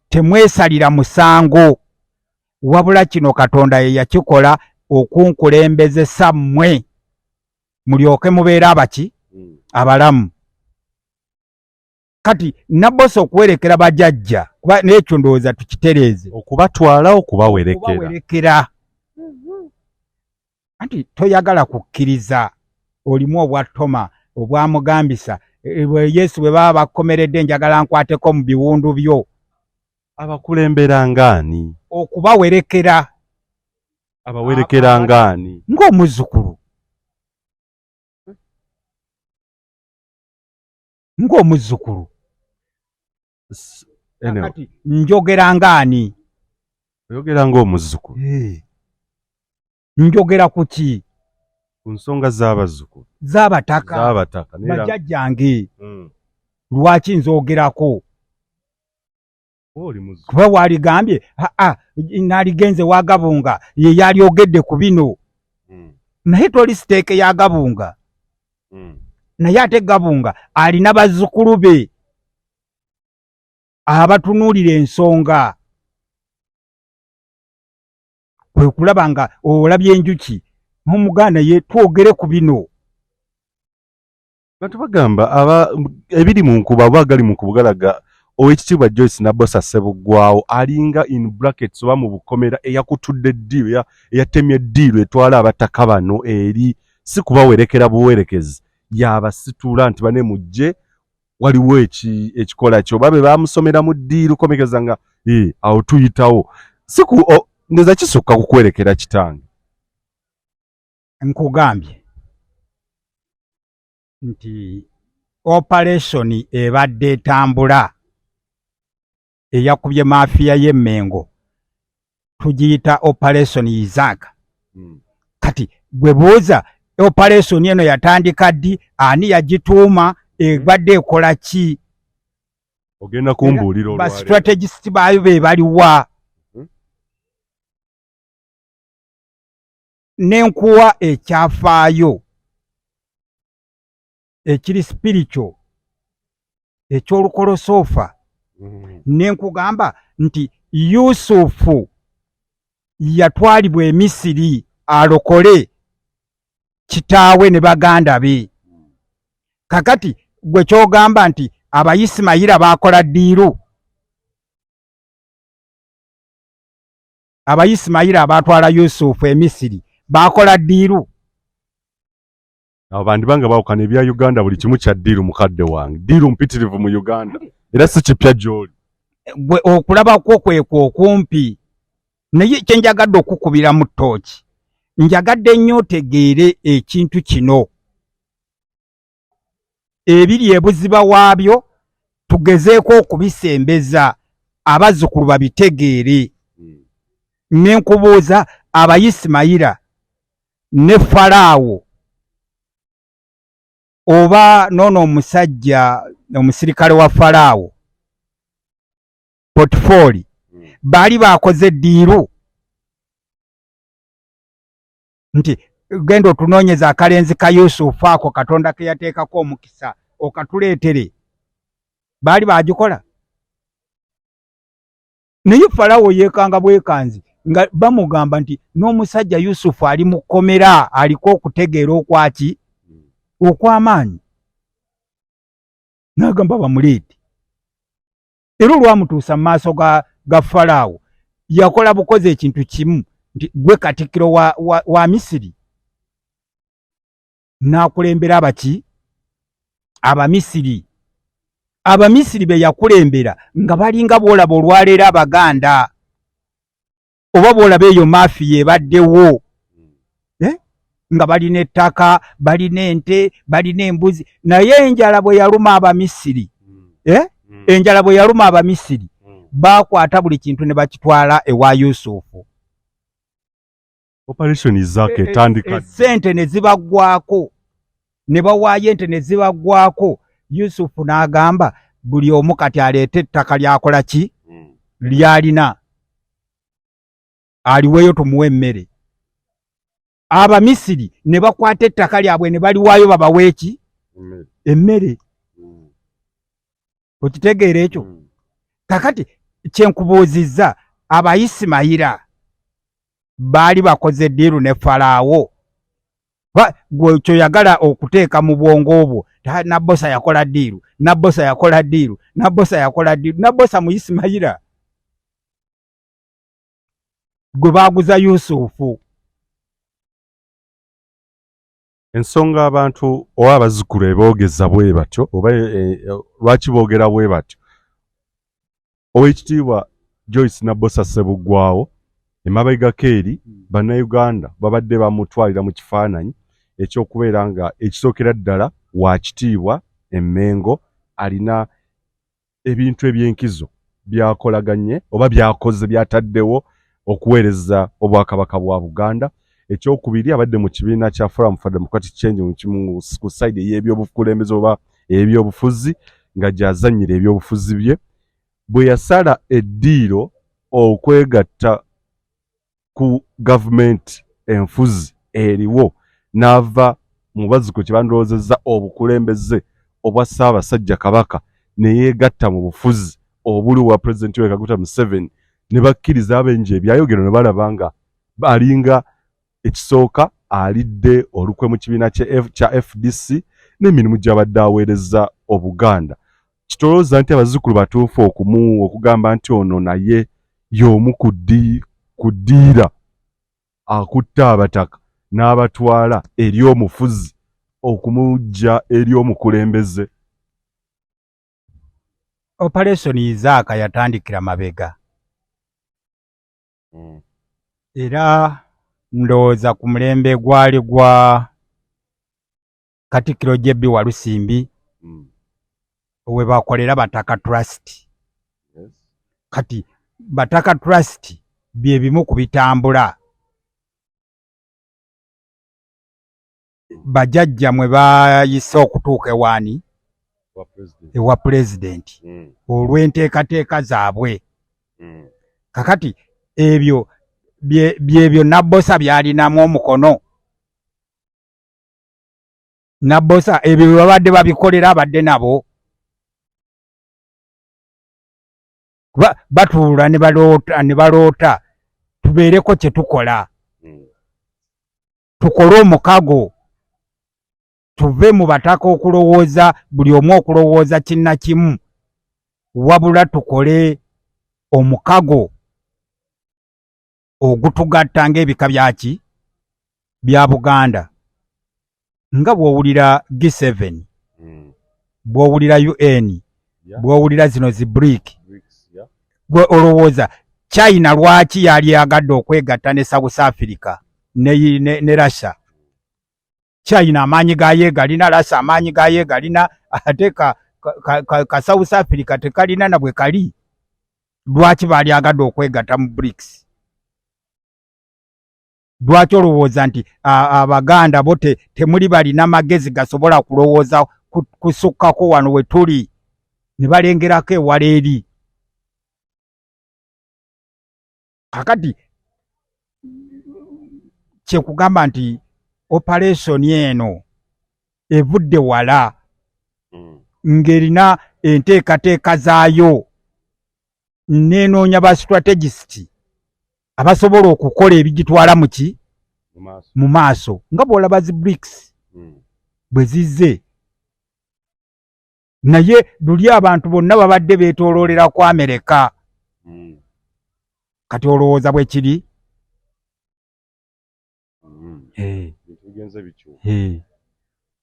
temwesalira musango, wabula kino Katonda ye yakikola okunkulembezesa mmwe mulyoke mubeere abaki abalamu. Kati Nabbosa okuwerekera bajajja, kuba n'ekyo ndowooza tukitereeze. Okubatwala, okubawerekera. Okubawerekera. Anti toyagala kukkiriza, olimu obwa Toma obwamugambisa Yesu bwe baba bakukomeredde, njagala nkwateko mu biwundu byo. Abakulembera ngaani? Okubawerekera. Abawerekera ngaani? Ng'omuzzukulu, ng'omuzzukulu. Anyway, Kati njogera ngaani? Oyogera ng'omuzzukulu. Njogera ku ki? Ku nsonga z'abazzukulu. Z'abataka. Z'abataka. Naye era- Bajjajjange. Lwaki nzoogerako? Oli muzzukulu. Kuba waligambye aa naaligenze wagabunga ye yalyogedde ku bino. Naye toli siteeke ya Gabunga. Naye ate Gabunga alina bazzukulu be abatunuulira ensonga, kwe kulaba nga olabye enjuki n'omuganda ye twogere ku bino. Bantu bagamba aba ebiri mu nkuba oba agali mu nkuba galaga Oweekitiibwa Joyce Nabbosa Ssebuggwawo alinga in brackets oba mu bukomera eyakutudde ddiiru, eyatemye ddiiru etwala abataka bano eri, si kubawerekera buwerekezi, yabasitula nti bane mujje waliwo ekikola kyo oba be bamusomera mu ddiiru komekeza nga awo tuyitawo si ku ndowooza kisukka kukwerekera kitange. Nkugambye nti operation ebadde etambula eyakubye mafiya y'Emmengo tugiyita Operation Isaac. Kati gwe buuza, operation eno yatandika ddi? Ani yagituuma? Ebadde ekola ki? Ogenda kumbuulira ba olwaleero. Strategist baayo be baliwa? Nenkuwa ekyafaayo ekiri spiritual eky'olukolosoofa. Nenkugamba nti Yusufu yatwalibwa e Misiri alokole kitaawe ne baganda be. Kakati gwe kyogamba nti Abayisimayira baakola ddiiru, Abayisimayira abaatwala Yusufu e Misiri baakola ddiiru? Abo bandiba nga bawukana. Ebya Uganda buli kimu kya ddiiru, mukadde wange, ddiiru mpitirivu mu Uganda era si kipya gy'oli. Gwe okulaba kwo kwekwo okumpi, naye kyenjagadde okukubiramu ttooki, njagadde nnyo otegeere ekintu kino, ebiri ebuziba waabyo tugezeeko okubisembeza abazzukulu babitegeere. Ne nkubuuza, Abayisimayira Ne Falaawo oba noono omusajja omusirikale wa Falaawo Potifooli baali bakoze eddiiru nti genda otunoonyeza akalenzi ka Yusufu ako Katonda ke yateekako omukisa okatuleetere. Baali bagikola, naye Falawo yeekanga bwekanzi nga bamugamba nti n'omusajja Yusufu ali mu kkomera, aliko okutegeera okwaki okw'amaanyi, n'agamba bamuleete. Era olwamutuusa mu maaso ga Falaawo, yakola bukozi ekintu kimu nti gwe katikkiro wa Misiri, n'akulembera abaki Abamisiri. Abamisiri be yakulembera nga balinga bw'olaba olwaleero Abaganda, oba bw'olaba eyo mafiya ebaddewo, nga balina ettaka, balina ente, balina embuzi. Naye enjala bwe yaluma Abamisiri, enjala bwe yaluma Abamisiri, bakwata buli kintu ne bakitwala ewa Yusufu. Operation Isaac etandika. Sente ne zibaggwako, ne bawaayo ente ne zibaggwako. Yusufu n'agamba buli omu kati aleete ettaka lyakola ki lyalina, aliweeyo tumuwe emmere. Abamisiri ne bakwata ettaka lyabwe ne baliwaayo babawe eki emmere. Okitegeera ekyo? Kakati kyenkubuuzizza, Abayisimayira baali bakoze eddiiru ne Falaawo? Gwe kyoyagala okuteeka mu bwongo obwo, Nabbosa yakola ddiiru, Nabbosa yakola ddiiru, Nabbosa yakola ddiiru. Nabbosa Muyisimayira gwe baaguza Yusufu. Ensonga abantu oba abazzukulu eboogeza bwe batyo, oba lwaki boogera bwe batyo? Oweekitiibwa Joyce Nabbosa Ssebuggwawo emabegako eri Bannayuganda babadde bamutwalira mu kifaananyi ekyokubeera nga ekisookera ddala wa kitiibwa e Mmengo, alina ebintu ebyenkizo byakolaganye oba byakoze byataddewo okuweereza Obwakabaka bwa Buganda. Ekyokubiri, abadde mu kibiina kya Forum for Democratic Change ku side ey'ebyobukulembeze oba ey'ebyobufuzi, nga gy'azannyira ebyobufuzi bye. Bwe yasala eddiiro okwegatta ku gavumenti enfuzi eriwo, n'ava mu bazzukulu kye bandirowoozezza obukulembeze obwa Ssaabasajja Kabaka, ne yeegatta mu bufuzi obuli obwa Pulezidenti Yoweri Kaguta Museveni, ne bakkiriza abengi ebyayogero ne balaba nga alinga ekisooka alidde olukwe mu kibiina kya FDC n'emirimu gy'abadde aweereza Obuganda. Kitolooza nti abazzukulu batuufu okugamba nti ono naye y'omu ku ddiira akutta abataka n'abatwala eri omufuzi okumuggya eri omukulembeze? Operation Isaac yatandikira mabega, era ndowooza ku mulembe gwali gwa Katikkiro JB Walusimbi, we bakolera Bataka Trust. Kati Bataka Trust bye bimu ku bitambula bajjajja mwe bayise okutuuka ewaani ewa pulezidenti olw'enteekateeka zaabwe. Kakati ebyo byebyo Nabbosa byalinamu omukono. Nabbosa ebyo bye babadde babikolera abadde nabo, kuba batuula ne baloota ne baloota tubeereko kye tukola, tukole omukago, tuve mu bataka okulowooza buli omu okulowooza kinna kimu, wabula tukole omukago ogutugatta ng'ebika byaki bya Buganda, nga bw'owulira G7, bw'owulira UN, bw'owulira zino zi BRIC. Gwe olowooza China lwaki yali yagadde okwegatta ne South Africa ne Russia? China amaanyi gayo galina, Russia amaanyi gayo galina, ate ka South Africa tekalina na bwe kali. Lwaki baali agadde okwegatta mu BRICS? Lwaki olowooza nti Abaganda bo temuli balina magezi gasobola kulowooza kusukkako wano we tuli ne balengerako ewala eri? Kakati kyekugamba nti operation eno evudde wala ng'erina enteekateeka zaayo, n'enoonya ba strategist abasobola okukola ebigitwala muki mu maaso, nga bw'olaba zi BRICS bwe zizze. Naye luli abantu bonna babadde beetooloolera ku Amerika. Kati olowooza bwe kiri?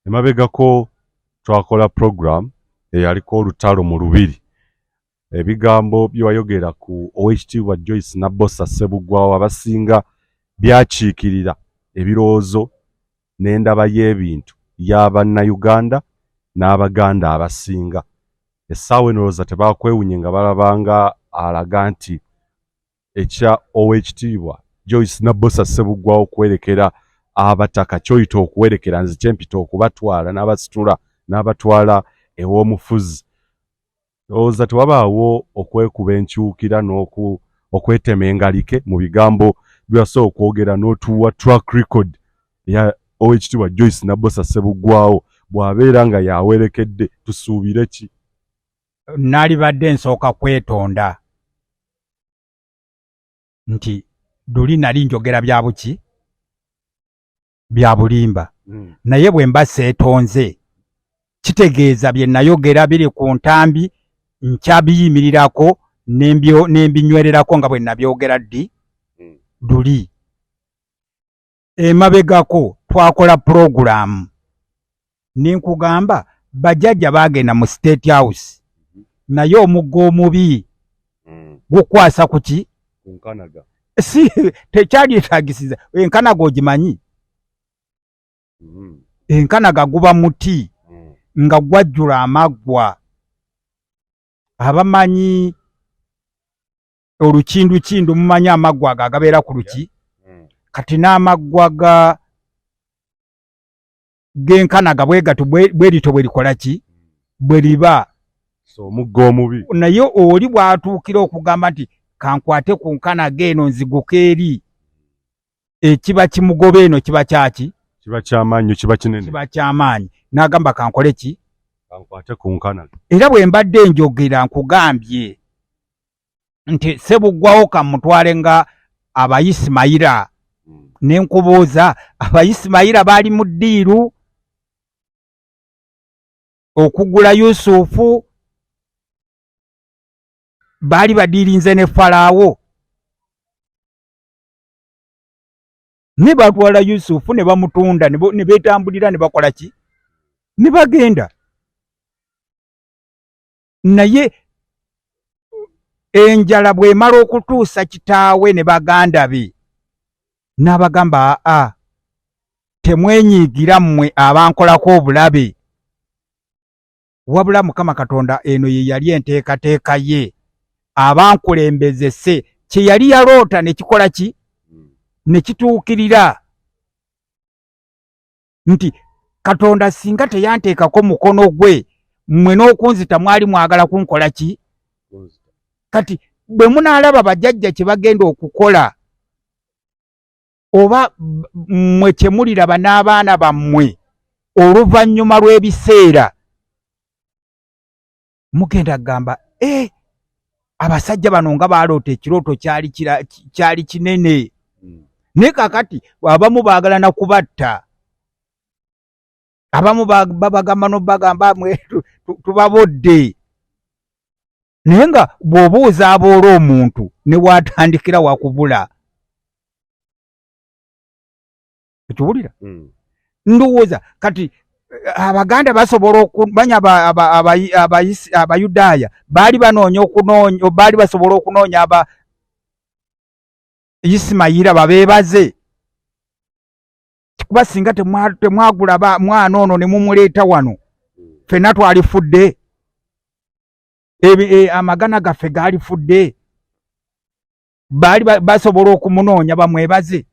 Emabegako twakola program eyaliko olutalo mu Lubiri. Ebigambo bye wayogera ku Oweekitiibwa Joyce Nabbosa Ssebuggwawo abasinga byakiikirira ebirowoozo n'endaba y'ebintu y'Abannayuganda n'Abaganda abasinga. Essaawa eno olowooza tebakwewunye nga balabanga alaga nti ekya Oweekitiibwa Joyce Nabbosa Ssebuggwawo okuwerekera abataka ky'oyita okuwerekera, nze kyempita okubatwala n'abasitula n'abatwala ew'omufuzi. Ndowooza tewabaawo okwekuba enkyukira n'okwetema engalike mu bigambo bye wasobola okwogera n'otuwa track record ya Oweekitiibwa Joyce Nabbosa Ssebuggwawo bw'abeera nga yawerekedde, tusuubire ki? Naalibadde nsooka kwetonda nti luli nali njogera bya buki, bya bulimba. Naye bwe mba seetonze, kitegeeza bye nayogera biri ku ntambi, nkyabiyimirirako n'embinywererako nga bwe nabyogera ddi luli. Emabegako twakola pulogulaamu ne nkugamba bajjajja baagenda mu State House, naye omugga omubi gukwasa ku ki? Si tekyalyetagisiza enkanaga, ogimanyi? Enkanaga guba muti nga gwajjula amaggwa. Abamanyi olukindukindu mumanyi amaggwa ago agabeera ku luki. Kati n'amaggwa ga genkanaga bwe gato bwe lito bwe likola ki, bwe liba. Omugga omubi. Naye oli bw'atuukira okugamba nti kankwate ku nkanaga eno nziguka eri, ekiba kimugoba eno kiba kyaki? Kiba kyamaanyi, kiba kinene. Kiba kyamaanyi, n'agamba kankole ki? Kankwate ku nkanaga. Era bwe mbadde njogera nkugambye nti Sebuggwawo kamutwale nga Abayisimayira, ne nkubuuza, Abayisimayira baali mu ddiiru okugula Yusufu? Baali badiirinze ne Falaawo ne batwala Yusufu ne bamutunda ne beetambulira ne bakola ki ne bagenda. Naye enjala bw'emala okutuusa kitaawe ne baganda be, n'abagamba, "Aa, temwenyiigira mmwe abankolako obulabe, wabula Mukama Katonda eno ye yali enteekateeka ye abankulembezese kye yali yaloota ne kikola ki, ne kituukirira, nti Katonda singa teyanteekako mukono gwe, mmwe n'okunzita mwali mwagala kunkola ki." Kati bwe munaalaba bajjajja kye bagenda okukola, oba mmwe kye muliraba n'abaana bammwe oluvannyuma lw'ebiseera, mugenda kugamba, "E, abasajja bano nga baaloota ekirooto kyali kinene." Naye kakati abamu baagala na kubatta, abamu babagamba nobagamba mwe tubabodde. Naye nga bw'obuuza aboola omuntu ne waatandikira wakubula, ekiwulira. Ndowooza kati Abaganda basobola okumanya Abayudaaya baali banoonya okunoonya, baali basobola okunoonya aba Isimayira babeebaze, kuba singa temwagula mwana ono ne mumuleeta wano, ffenna twalifudde, amagana gaffe gaalifudde. Baali basobola okumunoonya bamwebaze.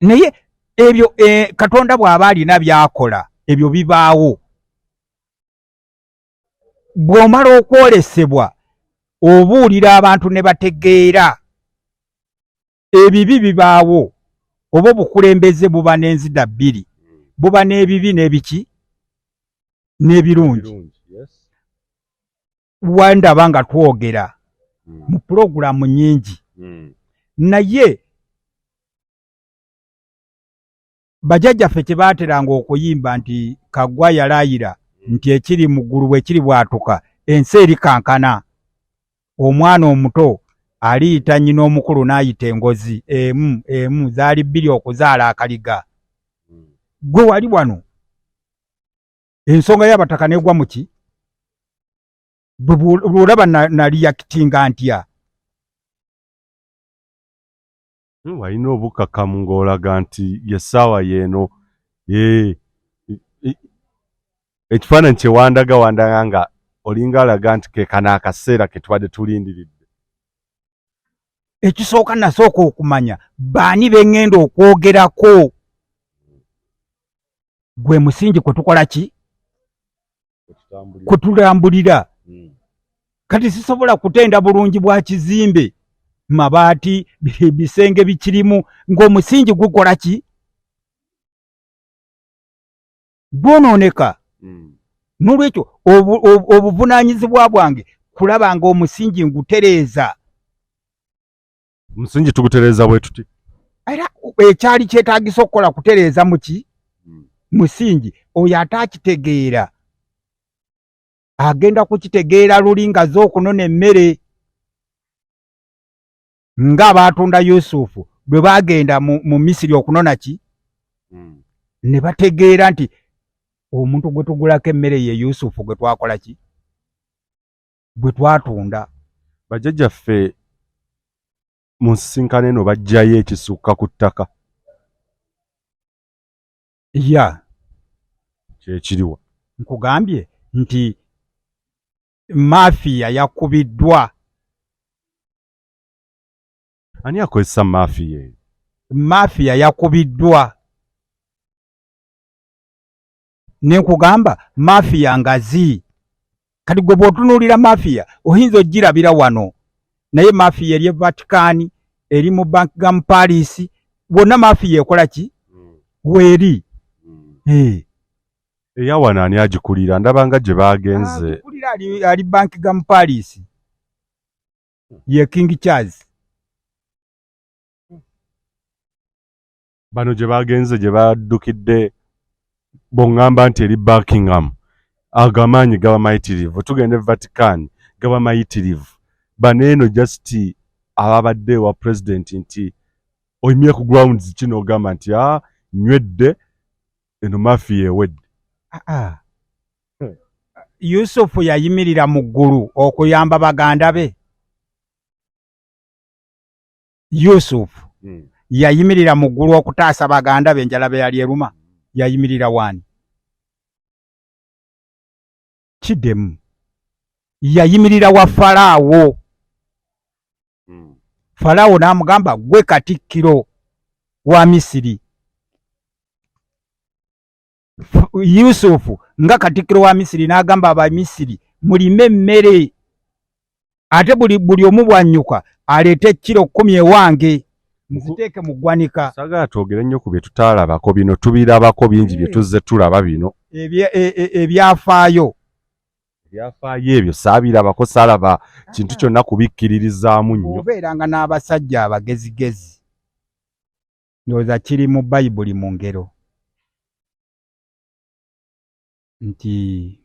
Naye ebyo Katonda bw'aba alina by'akola, ebyo bibaawo. Bw'omala okwolesebwa, obuulira abantu ne bategeera. Ebibi bibaawo, oba obukulembeze buba n'enzida bbiri, buba n'ebibi n'ebiki n'ebirungi. Wandaba nga twogera mu pulogulaamu nnyingi, naye bajjajjaffe kye baateranga okuyimba nti Kaggwa yalayira nti ekiri mu ggulu bwe kiri bwatuka ensi erikankana. Omwana omuto aliyita nnyina omukulu n'ayita engozi emu emu, zaali bbiri okuzaala akaliga. Gwe wali wano ensonga y'abataka n'egwa mu ki? Bw'olaba nali yakitinga ntya? Walina obukakamu ng'olaga nti yessaawa yeeno. Ekifaananyi kye wandaga, wandaga nga olinga alaga nti ke kano akaseera ke tubadde tulindiridde. Ekisooka nasooka okumanya baani be ŋŋenda okwogerako, gwe musingi kwe tukola ki, kwe tulambulira. Kati sisobola kutenda bulungi bwa kizimbe, mabaati, bisenge bikirimu, ng'omusingi gukola ki, gwonooneka. N'olwekyo obuvunaanyizibwa bwange kulaba ng'omusingi ngutereeza. Omusingi tugutereeza bwe tuti. Era ekyali kyetaagisa okukola kutereeza muki, musingi. Oyo ate akitegeera agenda kukitegeera luli nga z'okunona emmere, ng'abaatunda Yusufu bwe baagenda mu Misiri okunona ki, ne bategeera nti omuntu gwe tugulako emmere ye Yusufu gwe twakola ki, gwe twatunda. Bajjajjaffe mu nsisinkano eno baggyayo ekisukka ku ttaka. Ya. Kyekiriwa? Nkugambye nti mafiya yakubiddwa. Ani akozesa mafiya eyo? Mafiya yakubiddwa. Ne nkugamba mafiya ngazi. Kati gwe bw'otunuulira mafiya oyinza ogirabira wano, naye mafiya eri e Vatican, eri mu Buckingham Palace, wonna mafiya ekola ki? Weeri. Eya wano ani agikulira? Ndaba nga gye baagenze. Agikulira ali Buckingham Palace, ye King Charles. Bano gye bagenze, gye baddukidde, bw'oŋŋamba nti eri Buckingham, ago amaanyi gaba mayitirivu. Tugenda e Vatican, gaba mayitirivu. Bano eno just ababadde ewa president nti oyimye ku grounds ki n'ogamba nti a nywedde eno mafiya ewedde? Yusufu yayimirira mu ggulu okuyamba baganda be. Yusufu yayimirira mu ggulu okutaasa baganda be enjala be yali eruma. Yayimirira waani? Kiddemu. Yayimirira wa Falaawo. Falaawo n'amugamba, gwe katikkiro wa Misiri. Yusufu nga katikkiro wa Misiri n'agamba Abamisiri, mulime emmere, ate buli omu bw'annyuka aleete kiro 10 ewange, nziteeke mu ggwanika. Saagala twogere nnyo ku bye tutaalabako, bino tubirabako bingi bye tuzze tulaba bino. Ebyafaayo. Ebyafaayo ebyo saabirabako, saalaba kintu kyonna kubikkiririzaamu nnyo. Obeeranga n'abasajja abagezigezi. Ndowooza kiri mu Bayibuli mu ngero nti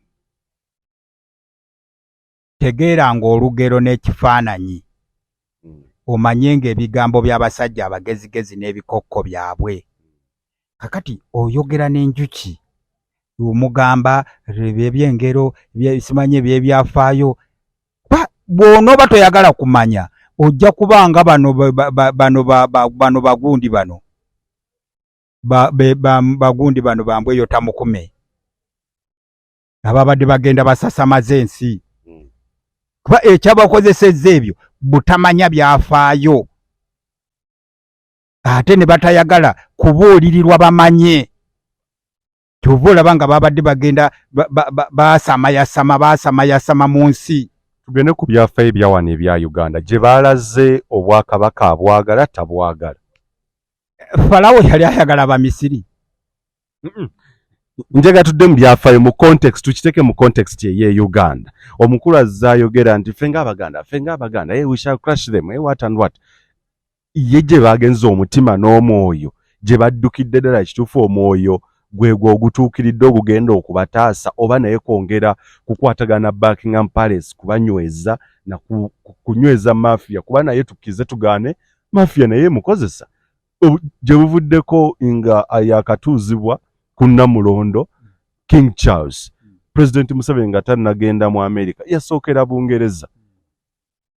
tegeeranga olugero n'ekifaananyi, omanye ng'ebigambo by'abasajja abagezigezi n'ebikokko byabwe. Kakati oyogera n'enjuki, omugamba ebyengero, simanyi eby'ebyafaayo. Bw'onooba toyagala kumanya, ojja kuba nga bano bagundi bano. Bagundi bano bambwe eyo tamukume. Ababadde bagenda basasamaza ensi. Kuba ekyabakozesezza ebyo butamanya byafaayo. Ate ne batayagala kubuulirirwa bamanye. Kyova olaba nga babadde bagenda baasamayasama baasamayasama mu nsi. Tugende ku byafaayo ebya wano ebya Uganda gye baalaze obwakabaka abwagala tabwagala. Falawo yali ayagala Abamisiri. Njagala tudde mu byafaayo mu context, tukiteeke mu context ey'e Uganda. Omukulu azze ayogera nti ffe ng'Abaganda, ffe ng'Abaganda, hey, we shall crush them, hey, what and what. Ye gye bagenze omutima n'omwoyo gye baddukidde ddala kituufu omwoyo gwe gwo ogutuukiridde ogugenda okubataasa oba naye kwongera kukwatagana Buckingham Palace kubanyweza na kunyweza mafia, kuba naye tukize tugaane mafia naye emukozesa. Gye buvuddeko nga yakatuuzibwa ku Nnamulondo King Charles, President Museveni nga tannagenda mu America yasookera Bungereza.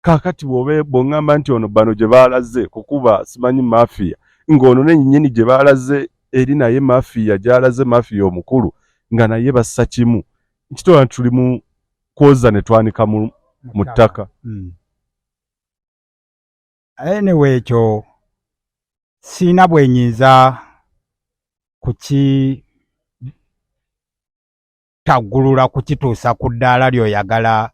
Kaakati bw'obe bw'oŋŋamba nti ono bano gye baalaze kukuba simanyi mafia, ng'ono ne nnyini gye baalaze eri naye mafia gy'alaze mafia omukulu nga naye bassa kimu, nkitwala nti tuli mu kwoza ne twanika mu ttaka. Anyway, ekyo siina bwe nnyinza kukitaggulula kukituusa ku ddaala ly'oyagala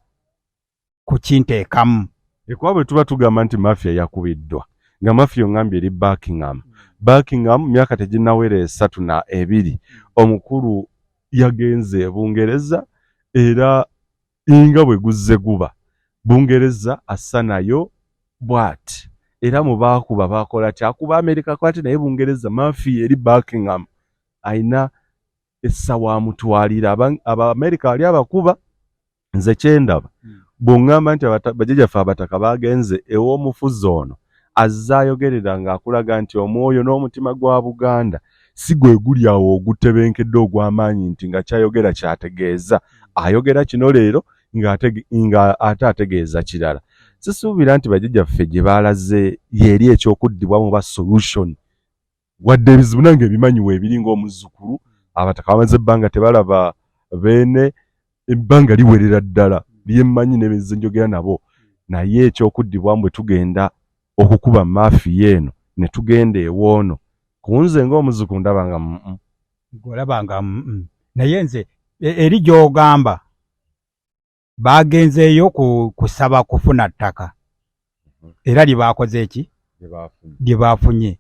kukinteekamu. Ekuba bwe tuba tugamba nti mafia yakubiddwa, nga mafia oŋŋambye eri Buckingham. Buckingham myaka teginnawera 32 omukulu yagenze e Bungereza, era nga bwe guzze guba Bungereza assa nayo bw'ati, era mu baakuba baakola ki, akuba Amerika kwati, naye Bungereza mafia eri Buckingham ayina essa wamutwalira. Abamerika bali abakuba. Nze kyendaba bw'oŋŋamba nti bajjajjaffe abataka bagenze ew'omufuzi ono azze ayogerera ng'akulaga nti omwoyo n'omutima gwa Buganda si gwe guli awo ogutebenkedde ogw'amaanyi, nti nga kyayogera kyategeeza, ayogera kino leero nga ate ategeeza kirala. Sisuubira nti bajjajjaffe gye baalaze y'eri ekyokuddibwamu ba solution, wadde ebizibu nange ebimanyi weebiri ng'omuzzukulu. Abataka bamaze ebbanga tebalaba beene, ebbanga liwerera ddala lyemmanyi ne benze njogera nabo, naye ekyokuddibwamu bwe tugenda okukuba mafiya eno ne tugenda ewoono, ku nze ng'omuzzukulu ndaba nga mm. Olaba nga mm. Naye nze eri gy'ogamba bagenzeeyo kusaba kufuna ttaka, era lye baakoze eki lye baafunye,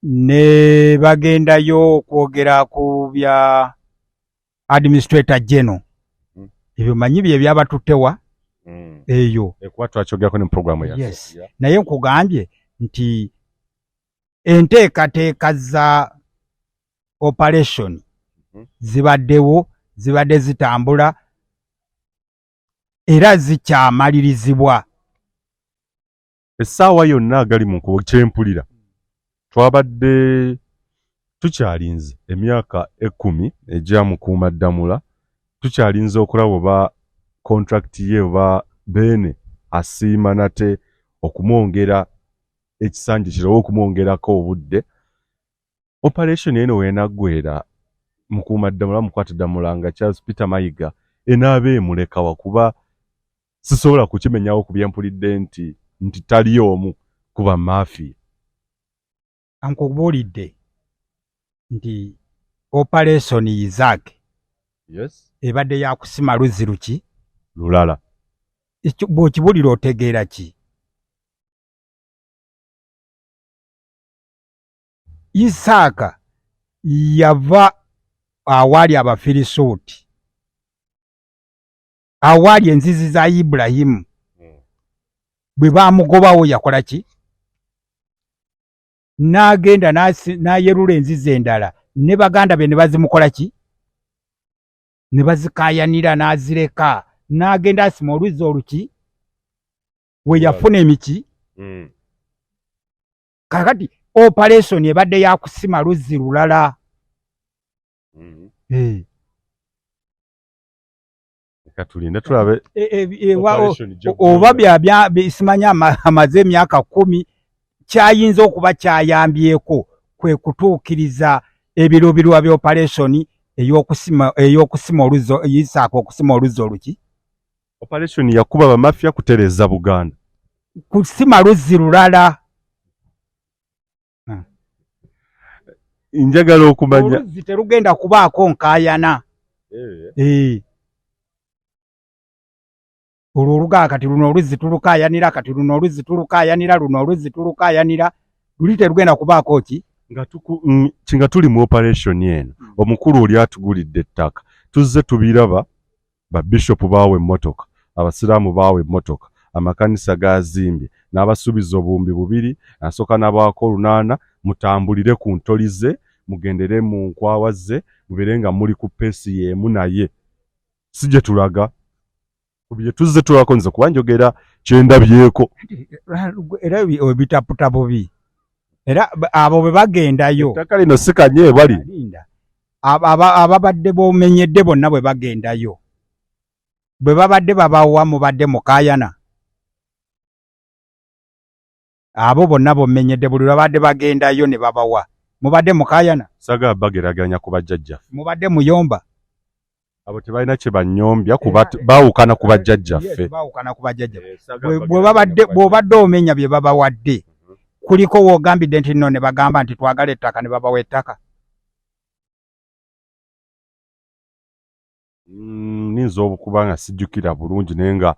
ne bagendayo okwogera ku bya administrator general. Ebyo manyi bye byabatuttewa eyo. Ekuba twakyogerako ne mu programu yaffe. Yes. Naye nkugambye nti enteekateeka za operation zibaddewo, zibadde zitambula era zikyamalirizibwa. Essaawa yonna agali mu nkubo kyempulira twabadde tukyalinze emyaka 10 egya Mukuumaddamula, tukyalinze okulaba oba contract ye oba Beene asiima nate okumwongera ekisanja kirala oba okumwongerako obudde. Operation eno weenaggwera, Mukuumaddamula Mukwataddamula nga Charles Peter Mayiga enaaba emulekawa? Kuba sisobola kukimenyawo ku byempulidde nti tali omu kuba mafia. Nkubuulidde nti operation Isaac ebadde yakusima luzzi luki? Lulala. Bw'okibulira otegeera ki? Isaaka yava awaali Abafirisuuti, awaali enzizi za Ibulayimu. Bwe baamugobawo yakola ki? N'agenda n'ayerula enzizi endala ne baganda be ne bazimukola ki? Ne bazikaayanira, n'azireka, n'agenda asima oluzzi oluki we yafuna emiki. Kakati operation ebadde yakusima luzzi lulala. Katulinde tulabe. Oba simanyi amaze emyaka 10, kyayinza okuba kyayambyeko kwe kutuukiriza ebiruubirirwa bya operation ey'okusima oluzzi, Isaaka okusima oluzzi oluki. Operation yakuba bamafia kutereeza Buganda, kusima luzzi lulala. Njagala okumanya. Oluzzi terugenda kubaako nkaayana. Eh. Olwo olugaa kati luno oluzzi tulukaayanira, kati luno oluzzi tulukaayanira, luno oluzzi tulukaayanira, luli terugenda kubaako ki? Nga tuli mu operation eno, omukulu oli atugulidde ettaka, tuzze tubiraba, babishopu baawa emmotoka, abasiraamu baawa emmotoka, amakanisa gazimbye, n'abasuubiza obuwumbi 2, asooka n'abawaako 800, mutambulire ku ntoli ze, mugendere mu nkwawa ze, mubeere nga muli ku peesi y'emu, naye si gye tulaga. Bye tuzze tulako, nze kuba njogera kyendabyeko. Era ebitaputa bubi, era abo bwe bagendayo, ettaka lino si kanyeebwa lino. Linda. Ababadde bomenyedde bonna bwe bagendayo, bwe babadde babawa, mubadde mukaayana? Abo bonna bomenyedde buli lwabadde bagendayo ne babawa, mubadde mukaayana? Saagala bageraageranya ku bajjajjaffe. Mubadde muyomba? Abo tebalina kye banyombya, kuba baawukana ku bajjajjaffe. Yes, baawukana ku bajjajjaffe. Bwe babadde, bw'obadde omenya bye babawadde, kuliko w'ogambidde nti nno ne bagamba nti twagala ettaka ne babawa ettaka? Nnyinza okuba nga sijjukira bulungi, naye nga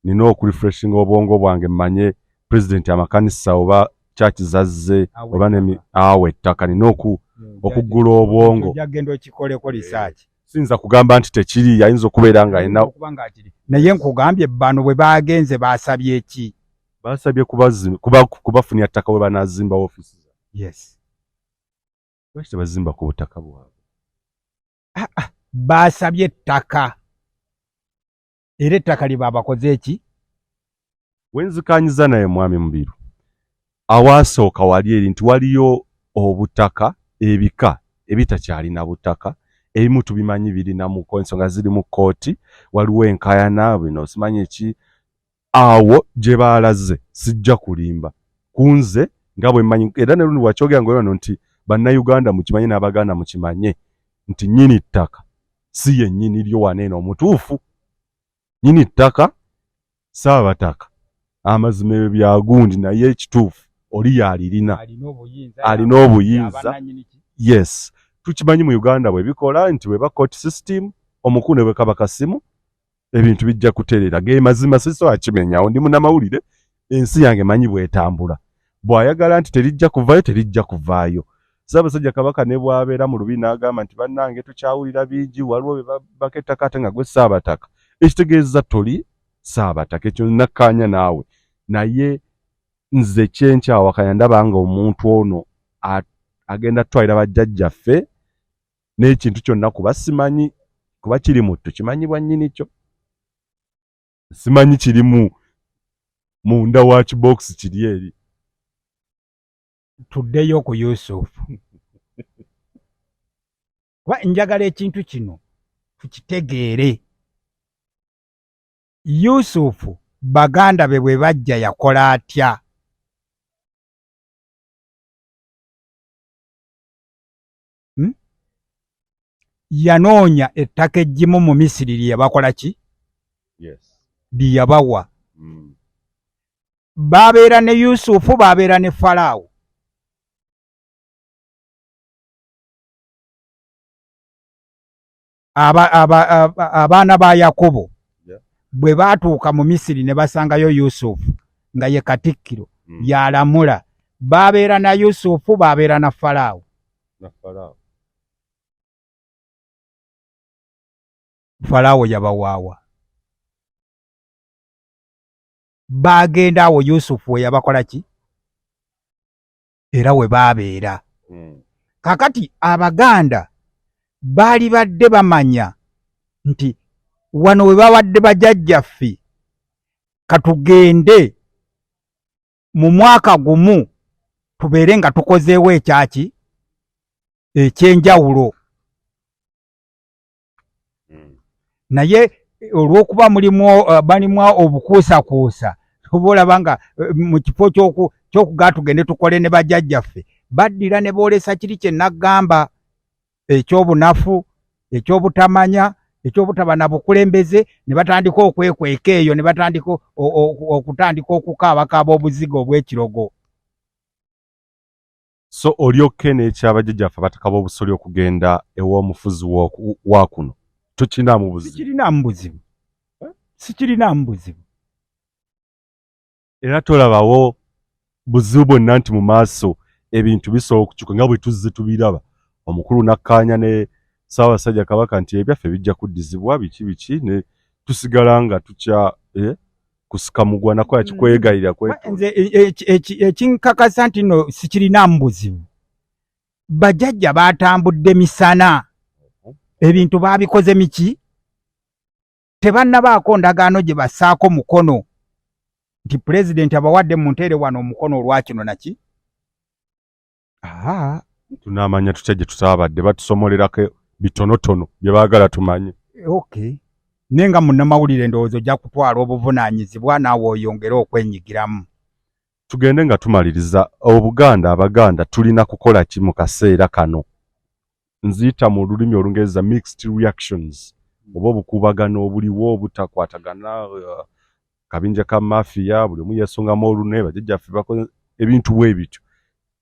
nina okurefreshinga obwongo bwange mmanye pulezidenti amakanisa oba church zazze oba awa ettaka, nina okuggula obwongo. Ojja genda okikoleko research. Siyinza kugamba nti tekiri, ayinza okubeera nga alina. Okuba nga kiri, naye nkugambye bano bwe bagenze basabye ki? Basabye kubafunira ttaka we banaazimba ofiisi. Yes. Lwaki tebazimba ku butaka bwabwe? Basabye ettaka, era ettaka lye babakoze eki? Wenzikanyiza naye mwami Mubiru, awaasooka wali eri nti waliyo obutaka, ebika ebitakyalina butaka, ebimu tubimanyi birina mu ensonga ziri mu kkooti, waliwo enkaayana, bino simanyi eki. Awo gye baalaze, sijja kulimba, ku nze nga bwe mmanyi, era ne lundi wakyogera nga wano nti Bannayuganda mukimanye n'Abaganda mukimanye nti nnyini ttaka si ye nnyini lyo. Wano eno omutuufu nnyini ttaka Ssaabataka, amazima ebyo bya gundi, naye ekituufu oli yalirina, alina obuyinza. Yes, tukimanyi mu Uganda bwe bikola nti bweba court system, omukulu ne bwe kaba kasimu, ebintu bijja kutereera. Ge mazima, sisobola kimenyawo, ndi munnamawulire, ensi yange manyi bwetambula. Bw'ayagala nti terijja kuvaayo, terijja kuvaayo. Ssaabasajja Kabaka ne bw'abeera mu lubiri n'agamba nti bannange tukyawulira bingi, waliwo be babbako ettaka, ate nga gwe Ssaabataka, ekitegeeza toli Ssaabataka. Ekyo nakkaanya naawe, naye nze kyenkyawakanya, ndaba nga omuntu ono agenda tutwalira bajjajjaffe n'ekintu kyonna, kuba simanyi kuba kiri mutto kimanyibwa nnyini kyo, simanyi kirimu munda wa kibookisi kiri eri. Tuddeyo ku Yusufu, kuba njagala ekintu kino tukitegeere. Yusufu baganda be bwe bajja yakola atya? Hmm? Yanoonya ettaka eggimu mu Misiri lye yabakola ki? Yes. Lye yabawa. Babeera ne Yusufu, babeera ne Falaawo. Abaana ba Yakobo bwe baatuuka mu Misiri ne basangayo Yusufu nga ye katikkiro, yalamula. Babeera na Yusufu, babeera na Falaawo. Na Falaawo. Falaawo yabawaawa? Bagenda awo Yusufu we yabakola ki, era we baabeera. Kakati Abaganda baali badde bamanya nti wano we bawadde bajjajjaffe, katugende mu mwaka gumu tubeere nga tukozeewo ekyaki ekyenjawulo. Naye olw'okuba mulimu balimu obukuusakuusa, oba olaba nga mu kifo ky'okugaa tugende tukole ne bajjajjaffe, baddira ne boolesa kiri kye naggamba ekyobunafu, ekyobutamanya, ekyobutaba na bukulembeze, ne batandika okwekweka eyo, ne batandika okutandika okukaabakaaba obuziga obw'ekirogo. So olyokke n'ekyabajjajjaffe abataka b'obusolya okugenda ew'omufuzi wa kuno tokinaamu buzibu? Sikirinaamu buzibu, sikirinaamu buzibu. Era tolabawo buzibu bwonna nti mu maaso ebintu bisobola okukyuka nga bwe tuzze tubiraba, omukulu nakkaanya ne Ssaabasajja Kabaka nti ebyaffe bijja kuddizibwa biki biki, ne tusigala nga tukya kusika mugwa nakola kikwegayirira? Nze ekinkakasa nti no sikirinaamu buzibu, bajjajja baatambudde misana, ebintu baabikoze miki, tebannabaako ndagaano gye bassaako mukono nti pulezidenti abawadde munteere wano omukono olwakino naki. Tunaamanya tutya gye tutaabadde? Batusomolerako bitonotono bye baagala tumanye. Okay, naye nga munnamawulire ndowooza ojja kutwala obuvunaanyizibwa naawe oyongere okwenyigiramu. Tugende nga tumaliriza. Obuganda, Abaganda tulina kukola ki mu kaseera kano? Nziyita mu lulimi Olungereza mixed reactions, oba obukuubagano obuliwo obutakwatagana, kabinja ka mafia, buli omu yeesongamu olunwe, bajjajjaffe bakoze ebintu bwe bityo.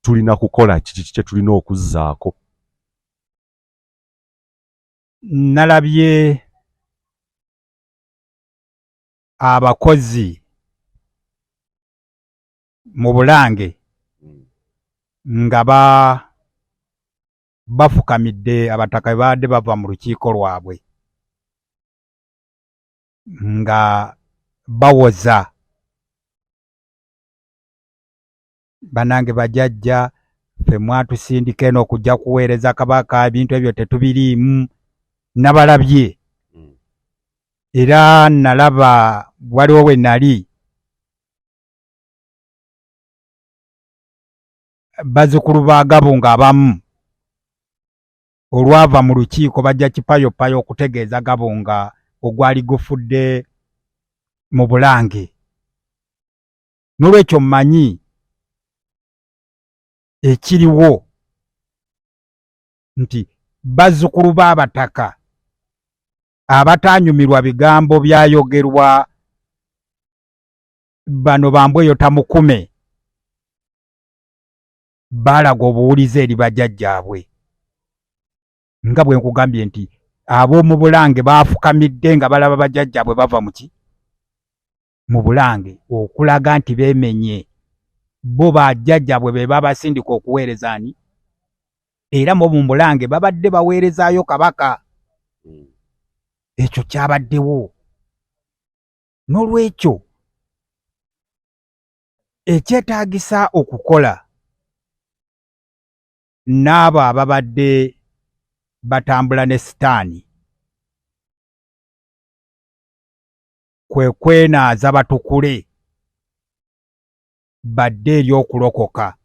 Tulina kukola ki? Kiki kye tulina okuzzaako? Nalabye abakozi mu Bulange nga bafukamidde abataka bwe babadde bava mu lukiiko lwabwe nga bawoza, "Bannange bajjajja ffe mwatusindika eno okujja kuweereza Kabaka, ebintu ebyo tetubiriimu." Nabalabye era nalaba waliwo we nali bazzukulu ba Gabunga abamu olwava mu lukiiko bajja kipayopayo okutegeeza Gabunga ogwali gufudde mu Bulange. N'olwekyo mmanyi ekiriwo nti bazzukulu b'abataka abataanyumirwa bigambo byayogerwa bano bambweyo tamukume baalaga obuwulize eri bajjajjaabwe, nga bwe nkugambye nti ab'omu Bulange baafukamidde nga balaba bajjajjaabwe bava muki mu Bulange, okulaga nti beemenye bo bajjajjaabwe be babasindika okuweereza ani, era mu Bulange babadde baweerezaayo Kabaka. Ekyo kyabaddewo. N'olwekyo ekyetaagisa okukola n'abo ababadde batambula ne Sitaani kwe kwenaaza batukule badde eri okulokoka.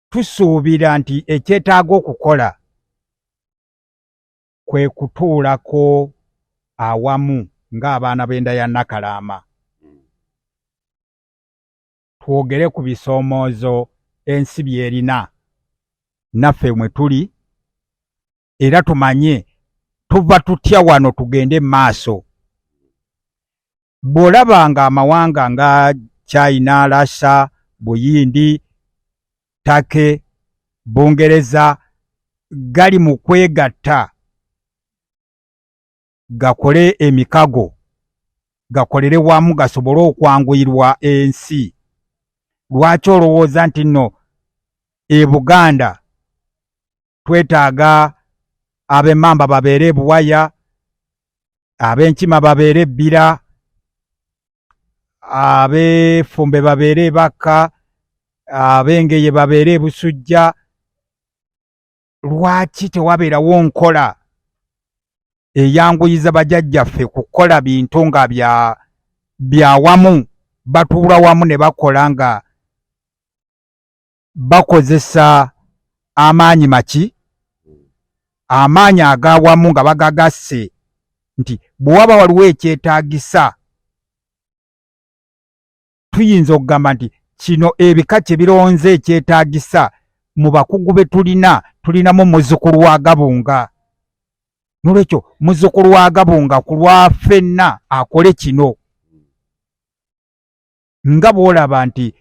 Tusuubira nti ekyetaaga okukola kwe kutuulako awamu ng'abaana b'enda ya Nakalaama, twogere ku bisoomoozo ensi by'erina naffe mwe tuli, era tumanye tuva tutya wano tugende mu maaso. Bw'olaba nga amawanga nga China, Russia, Buyindi, Turkey, Bungereza gali mu kwegatta gakole emikago, gakolere wamu gasobole okwanguyirwa ensi, lwaki olowooza nti nno e Buganda twetaaga ab'emmamba babeere e Buwaya, ab'enkima babeere Bbira, ab'effumbe babeere e Bakka, ab'engeye babeere e Busujja? Lwaki tewabeerawo nkola eyanguyiza bajjajjaffe kukola bintu nga bya wamu, batuula wamu ne bakola nga bakozesa amaanyi maki, amaanyi agawamu nga bagagasse, nti bwe waba waliwo ekyetaagisa tuyinza okugamba nti kino ebika kye bironze ekyetaagisa mu bakugu be tulina, tulinamu muzzukulu wa Gabunga, nolwekyo muzzukulu wa Gabunga ku lwa ffenna akole kino. Nga bw'olaba nti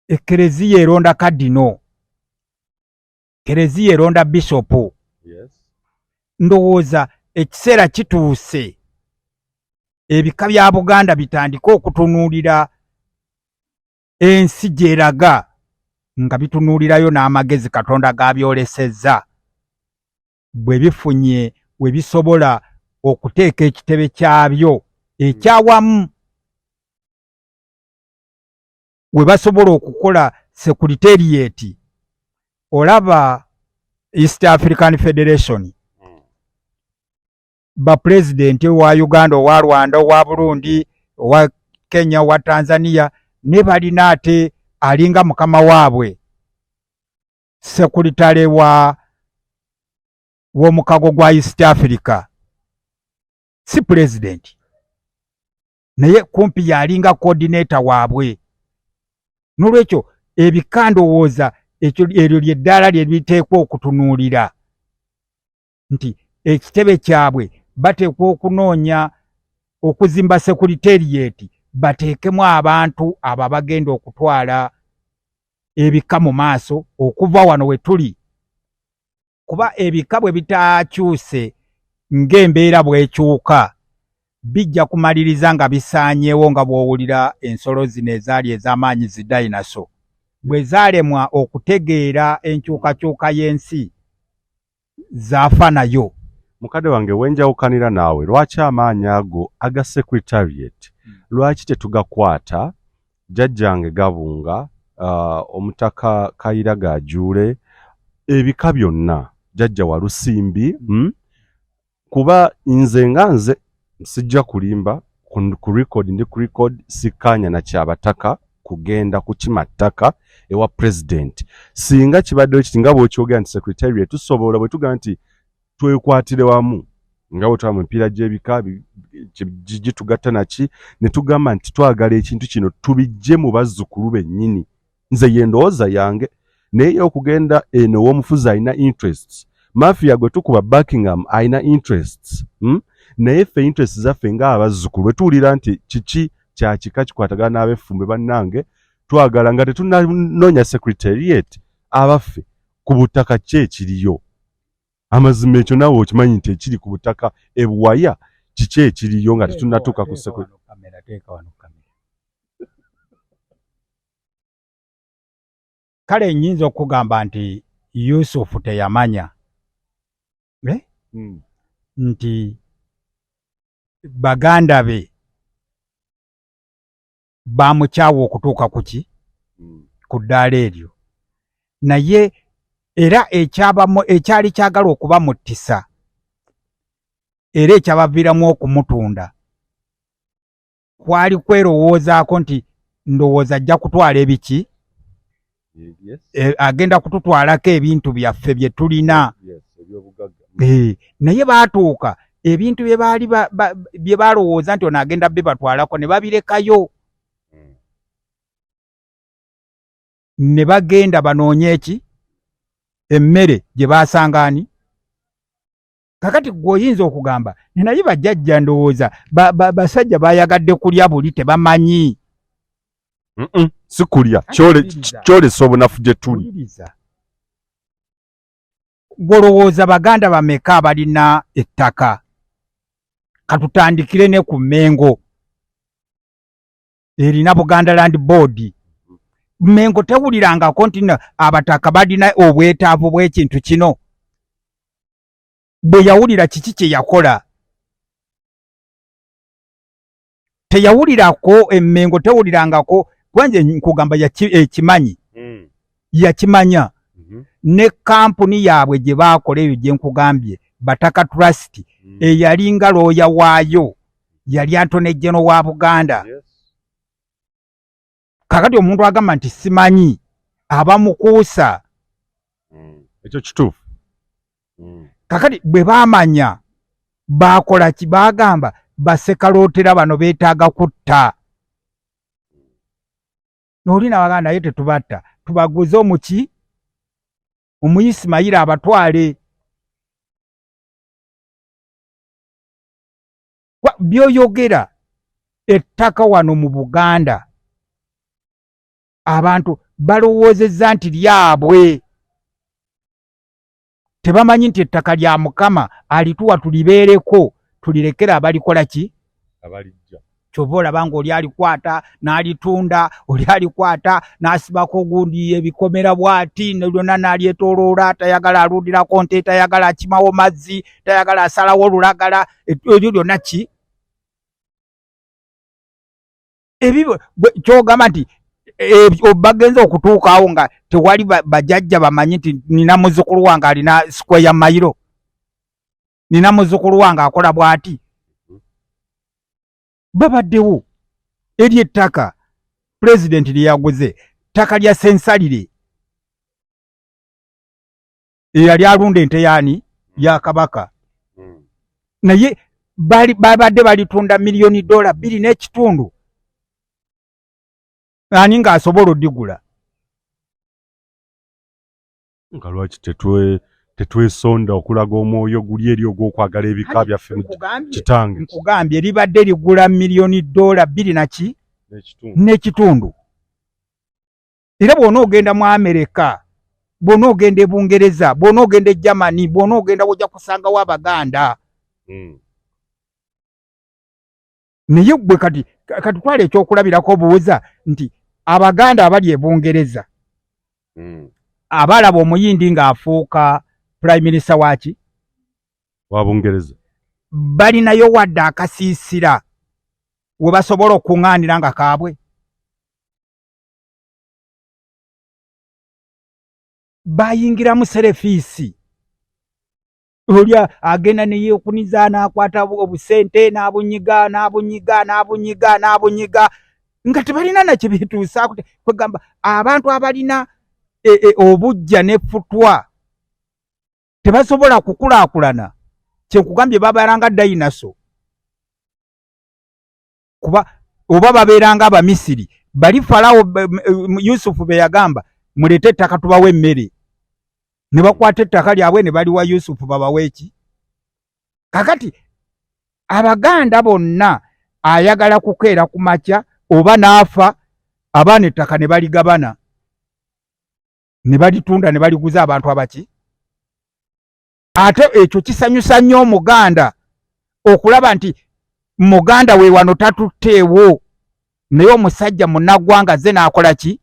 Ekereziya eronda kadino, kereziya eronda bisopu. Ndowooza ekiseera kituuse ebika bya Buganda bitandike okutunuulira ensi gy'eraga, nga bitunuulirayo n'amagezi Katonda g'abyolesezza, bwe bifunye we bisobola okuteeka ekitebe kyabyo ekyawamu, we basobola okukola secretariat. Olaba East African Federation, ba president owa Uganda, owa Rwanda, owa Burundi, owa Kenya, owa Tanzania, ne balina ate alinga mukama waabwe, secretary wa w'omukago gwa East Africa, si president, naye kumpi yalinga coordinator waabwe. N'olwekyo ebika ndowooza ekyo eryo ly'eddaala lye biteekwa okutunuulira, nti ekitebe kyabwe bateekwa okunoonya okuzimba secretariat, bateekemu abantu abo abagenda okutwala ebika mu maaso okuva wano we tuli, kuba ebika bwe bitakyuse ng'embeera bw'ekyuka, bijja kumaliriza nga bisaanyeewo, nga bw'owulira ensolo zino ezaali ez'amaanyi zi dinosaur bwe zaalemwa okutegeera enkyukakyuka y'ensi, zaafa nayo. Mukadde wange, wenjawukanira naawe, lwaki amaanyi ago aga secretariat lwaki tetugakwata? Jjajjange Gabunga, Omutaka Kayira Gajuule, ebika byonna, Jjajja Walusimbi, Kuba nze nga nze sijja kulimba, ku record, ndi ku record, sikkaanya na kyabataka kugenda kukima ttaka ewa president. Singa kibaddewo kiti nga bw'okyogera nti secretariat, tusobola bwe tugamba nti twekwatire wamu nga bwe twaba mu mipiira gy'ebika gitugatta naki, ne tugamba nti twagala ekintu kino tubijje mu bazzukulu bennyini. Nze ye ndowooza yange, naye okugenda eno ow'omufuzi alina interests, mafia gwe tukuba Buckingham alina interests, Naye ffe interests zaffe ng'abazzukulu bwe tuwulira nti kiki kya kika kikwatagana n'ab'effumbe, bannange, twagala nga tetunanoonya secretariat, abaffe ku butaka ki ekiriyo? Amazima ekyo naawe okimanyi nti ekiri ku butaka ebuwaya kiki ekiriyo nga tetunnatuuka ku Kamera, teeka wano kamera. Kale nnyinza okugamba nti Yusufu teyamanya, eh? Nti baganda be bamukyawa okutuuka ku ki, ku ddaala eryo. Naye era ekyabamu ekyali kyagala okubamuttisa, era ekyabaviiramu okumutunda, kwali kwerowoozaako nti ndowooza ajja kutwala ebiki, agenda kututwalako ebintu byaffe bye tulina. Naye baatuuka ebintu bye baali bye balowooza nti ono agenda bibatwalako ne babirekayo, ne bagenda banoonye eki, emmere gye baasanga ani. Kakati gwe oyinza okugamba naye bajjajja ndowooza basajja bayagadde kulya buli tebamanyi. Si kulya, kyolesa obunafu gye tuli. Wuliriza. Gwolowooza baganda bameka abalina ettaka? Katutandikire ne ku Mengo erina Buganda Land Board. Mengo tewulirangako nti abataka balina obwetaavu bw'ekintu kino. Bwe yawulira kiki kye yakola? Teyawulirako. Emmengo tewulirangako, kubanje nkugamba ekimanyi, yakimanya. Ne kampuni yaabwe gye baakola eyo gye nkugambye, Bataka Trust, eyalinga looya waayo yali Attorney General wa Buganda. Kakati omuntu agamba nti simanyi, abamukuusa. Ekyo kituufu. Kakati bwe baamanya baakola ki? Baagamba basekalootera bano beetaaga kutta. Nooli nabagamba naye tetubatta, tubaguze omuki, Omuyisimayiri abatwale. Byoyogera ettaka wano mu Buganda. Abantu balowoozezza nti lyabwe, tebamanyi nti ettaka lya Mukama alituwa tulibeereko, tulirekere abalikola ki? Abalijja. Kyova olaba ng'oli alikwata n'alitunda, oli alikwata n'asibako gundi ebikomera bw'ati lyonna n'alyetooloola, tayagala alundirako nte, tayagala akimawo mazzi, tayagala asalawo olulagala, eryo lyonna ki ebyo kyogamba nti bagenze okutuukaawo nga tewali bajajja bamanyi nti nina muzzukulu wange alina square mayiro, nina muzzukulu wange akola bw'ati. Babaddewo eri ettaka pulezidenti lye yaguze, ttaka lya Sensalire eyali alunda ente yaani ya Kabaka, naye babadde balitunda $2.2 miliyoni. Ani ng'asobola odigula? Nga lwaki tetwesonda okulaga omwoyo guli eri ogw'okwagala ebika byaffe mu kitange? Nkugambye libadde ligula $2.2 miliyoni naki n'ekitundu. Era bw'onoogenda mu Amerika, bw'onoogenda e Bungereza, bw'onoogenda e Germany, bw'onoogenda wojja kusangawo Abaganda. Naye gwe kati katutwala ekyokulabirako obuuza nti Abaganda abali e Bungereza abalaba Omuyindi ng'afuuka prime minister waki wa Bungereza, balinayo wadde akasiisira we basobola okuŋŋaanira nga kaabwe? Bayingiramu selfish. Oli agenda neyeekuniza n'akwata obusente n'abunyiga n'abunyiga n'abunyiga n'abunyiga nga tebalina nakibituusaako. Kwegamba abantu abalina obujja n'effutwa tebasobola kukulaakulana. Kyekugambye babeera nga dinosaur, kuba oba babeera nga Abamisiri bali Falawo Yusufu be yagamba, "Muleete ettaka tubawe emmere," ne bakwata ettaka lyabwe ne baliwa Yusufu babawe eki. Kakati Abaganda bonna ayagala kukeera ku makya oba n'afa, abaana ettaka ne baligabana ne balitunda ne baliguza abantu abaki. Ate ekyo kisanyusa nnyo Omuganda okulaba nti muganda we wano tatutteewo, naye omusajja munnaggwanga ze n'akola ki.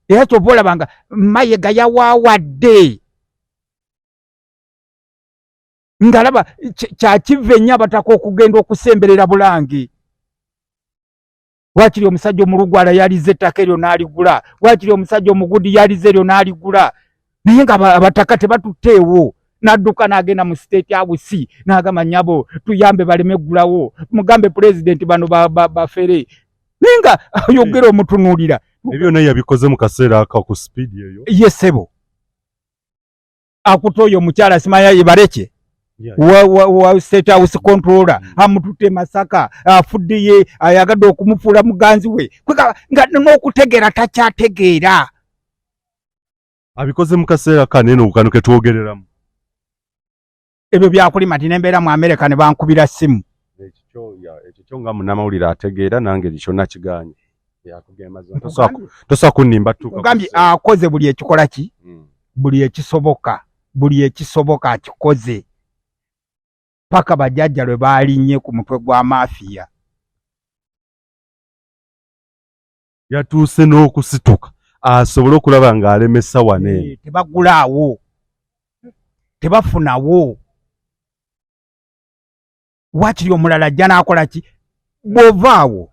Era kyova olaba nga Mayiga yawaawadde ngalaba kyakiva ennyo abataka okugenda okusemberera Bulange. Wakiri omusajja omulugwala yalize ettaka eryo n'aligula, wakiri omusajja omugudi yalize eryo n'aligula, naye nga abataka tebatutteewo. N'adduka n'agenda mu State House n'agamba, "Nyabo, tuyambe baleme eggulawo, mugambe pulezidenti bano bafere." Naye nga ayogera omutunuulira. Ebyo naye yabikoze mu kaseera aka ku sipiidi eyo? Ye ssebo, akuta oyo omukyala simanya yebareke wa State House controller, amututte Masaka, afudde ye ayagadde okumufuula muganzi we. Kwegamba nga n'okutegeera takyategeera. Abikoze mu kaseera kanene kano ketwogereramu. Ebyo byakulima nti nembeera mu Amerika ne bankubira simu. Ekyo kyo nga munnamawulire ategeera, nange kyonna kiganye. Tosobola kunnimba tuuka. Kugambye akoze buli ekikola ki, buli ekisoboka, buli ekisoboka akikoze, paka bajjajja lwe baalinnye ku mutwe gwa mafiya. Yatuuse n'okusituka asobole okulaba ng'alemesa wano eno. Tebagulaawo, tebafunawo. Wakiri omulala ajja n'akola ki. Bw'ovaawo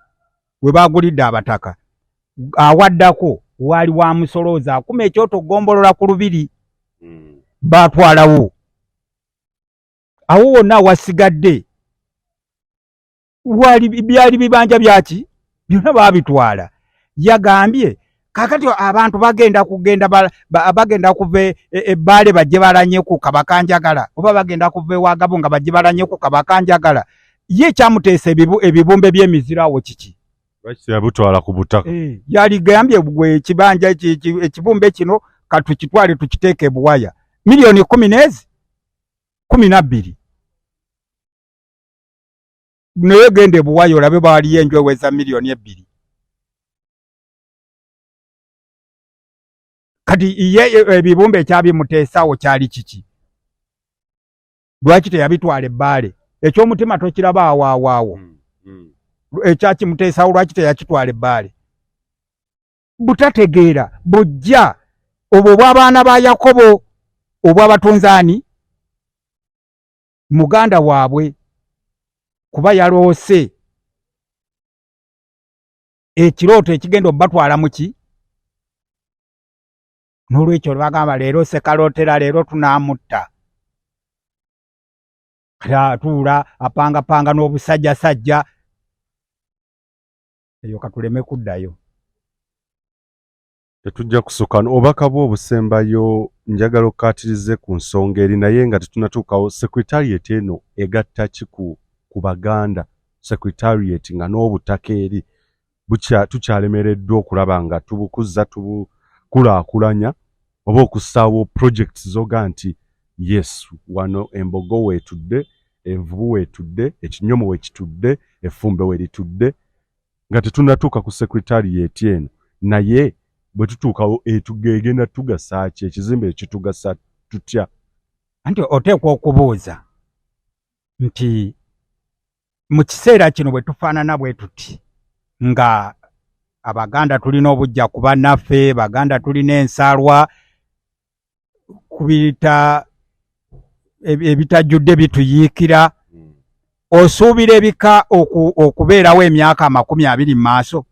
we bagulidde abataka, awaddako waali wa musolooza akuma ekyoto gombolola ku lubiri, batwalawo. Awo wonna awasigadde wali byali bibanja byaki, byonna babitwala. Yagambye kakati abantu bagenda kugenda bagenda kuva ebbaale bajje balanye ku Kabaka Njagala, oba bagenda kuva ewagabo nga bajje balanye ku Kabaka Njagala. Ye ekyamuteesa ebibumbe by'emiziro awo kiki? Lwaki teyabutwala ku butaka? Yaligambye gwe ekibanja ekibumbe kino katukitwale tukiteeke ebuwaya, miliyoni 10 n'ezi 12, naye genda ebuwaya olabe bwaliyo enju eweza miliyoni 2. Kati ye ebibumbe ekyabimuteesaawo kyali kiki? Lwaki teyabitwala ebbaale? Ekyomutima tokiraba awaawaawo. Ekyakimuteesaawo lwaki teyakitwala ebbaale? Butategeera bujja obwo obw'abaana ba Yakobo obw'abatunzaani muganda waabwe, kuba yaloose ekirooto ekigenda obatwala muki. N'olwekyo bagamba leero sekalootera, leero tunaamutta. Kati atuula apangapanga n'obusajjasajja eyo, katuleme kuddayo. Tetujja kusukka obubaka bwo obusembayo. Njagala okkaatirize ku nsonga eri, naye nga tetunatuukawo, secretariat eno egatta ki ku Baganda? Secretariat nga n'obutaka eri tukyalemereddwa okulaba nga tubukuza, tubukulaakulanya oba okussaawo projects zoga nti yes, wano embogo weetudde, envubu weetudde, ekinyomo weekitudde, effumbe weritudde, nga tetunnatuuka ku secretariat eno. Naye bwe tutuukawo egenda tugasa ki? Ekizimbe ekitugasa tutya? Anti oteekwa okubuuza nti mu kiseera kino bwe tufaanana bwe tuti, nga Abaganda tulina obujja ku bannaffe, Baganda tulina ensaalwa kubita ebitajjudde bituyiikira, osuubira ebika okubeerawo emyaka 20 mu maaso?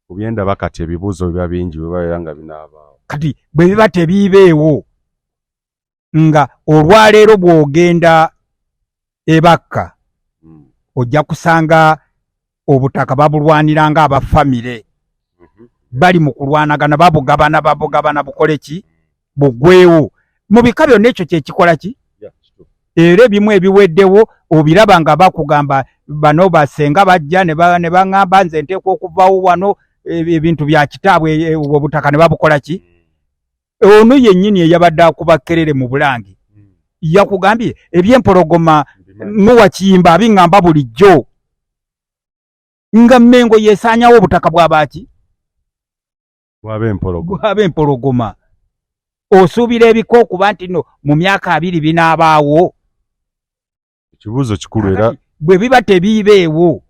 Kubyendaba kati ebibuuzo biba bingi bwe babeera nga binaabaawo. Kati bwe biba tebiibeewo, nga olwaleero bw'ogenda ebakka ojja kusanga obutaka babulwanira nga abafamire bali mu kulwanagana, babugabana, babugabana bukole ki? Bugwewo mu bika byonna. Ekyo kyekikola ki? Era ebimu ebiweddewo obiraba nga bakugamba bano basenga bajja ne baŋŋamba nze nteekwa okuvawo wano, ebintu bya kitaabwe, obutaka ne babukola ki? Ono yennyini eyabadde akuba kerere mu Bulange yakugambye ebyempologoma. Nuwa Kiyimba abiŋŋamba bulijjo nga Mmengo yesaanyawo obutaka bw'abaaki? Bw'abempologoma. Osuubira ebika okuba nti no mu myaka 20 binaabaawo? Ekibuuzo kikulu era. Bwe biba tebiibeewo,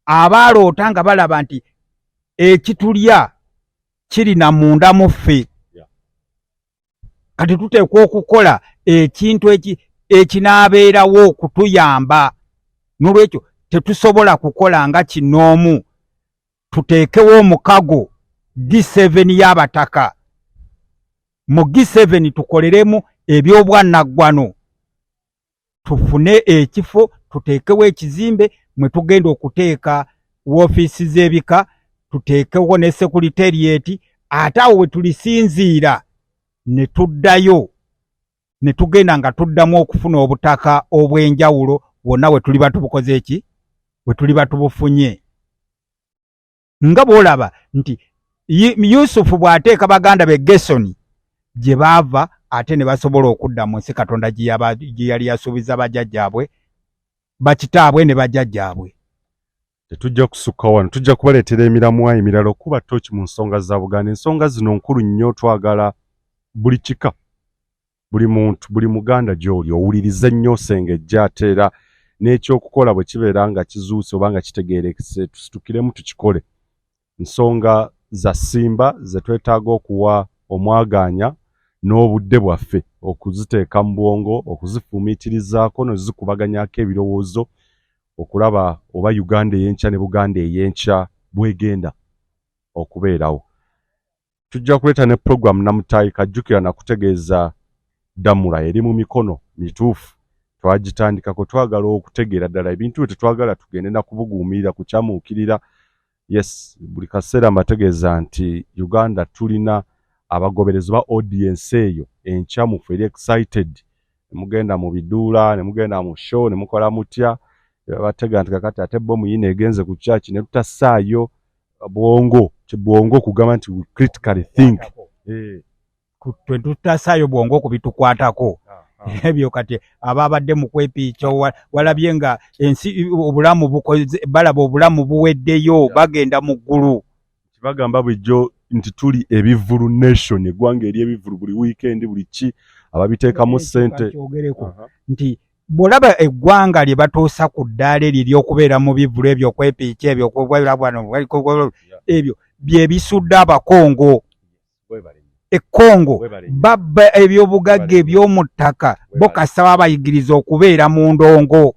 abaaloota nga balaba nti ekitulya kiri na munda mu ffe, kati tuteekwa okukola ekintu ekinaabeerawo okutuyamba. N'olwekyo tetusobola kukola nga kinoomu. Tuteekewo omukago G7 y'abataka. Mu G7 tukoleremu ebyobwannaggwano, tufune ekifo, tuteekewo ekizimbe mwe tugenda okuteeka woofiisi z'ebika, tuteekewo ne secretariat. Ate awo we tulisinziira ne tuddayo ne tugenda nga tuddamu okufuna obutaka obw'enjawulo wonna we tuliba tubukoze eki, we tuliba tubufunye. Nga bw'olaba nti Yusufu bw'ateeka baganda be Gesoni gye baava, ate ne basobola okudda mu nsi Katonda gye yali yasuubiza bajjajjaabwe, bakitaabwe ne bajjajjaabwe. Tetujja kusukka wano, tujja kubaleetera emiramwa emirala okuba tooki mu nsonga za Buganda. Ensonga zino nkulu nnyo. Twagala buli kika, buli muntu, buli Muganda gy'oli owulirize nnyo, osengejja, ate era n'ekyokukola bwe kibeera nga kizuuse oba nga kitegeerekese, tusitukiremu tukikole. Nsonga za ssimba ze twetaaga okuwa omwagaanya n'obudde bwaffe okuziteeka mu bwongo, okuzifumiitirizaako n'ozikubaganyaako ebirowoozo, okulaba oba Uganda ey'enkya ne Buganda ey'enkya bwegenda okubeerawo. Tujja kuleeta ne program Namutayi kajjukira nakutegeeza Ddamula eri mu mikono mituufu. Twagitandikako, twagala okutegeera ddala ebintu bye tetwagala tugende na kubuguumirira kukyamuukirira. Yes, buli kaseera mbategeeza nti Uganda tulina abagoberezi ba audience eyo enkyamufu eri excited. Nemugenda mu biduula, ne mugenda mu show, ne mukola mutya, batega nti kakati ate bomu yino egenze ku church, ne tutassaayo bwongo bwongo okugamba nti we critically think. Tetutasaayo bwongo kubitukwatako ebyo. Kati ababadde mu kwepiica, walabye nga ensi obulamu bukoze, balaba obulamu buweddeyo, bagenda mu ggulu. Kibagamba bulijjo. nti tuli ebivulu nation, eggwanga ery'ebivulu buli weekend, buli ki ababiteekamu ssente. Kyogereko nti bw'olaba eggwanga lye batuusa ku ddaala eryo ery'okubeera mu bivulu ebyo, okwepiika ebyo, ebyo bye bisudde Abakongo. Ekkongo babba ebyobugagga eby'omu ttaka, bo kasaba babayigiriza okubeera mu ndongo,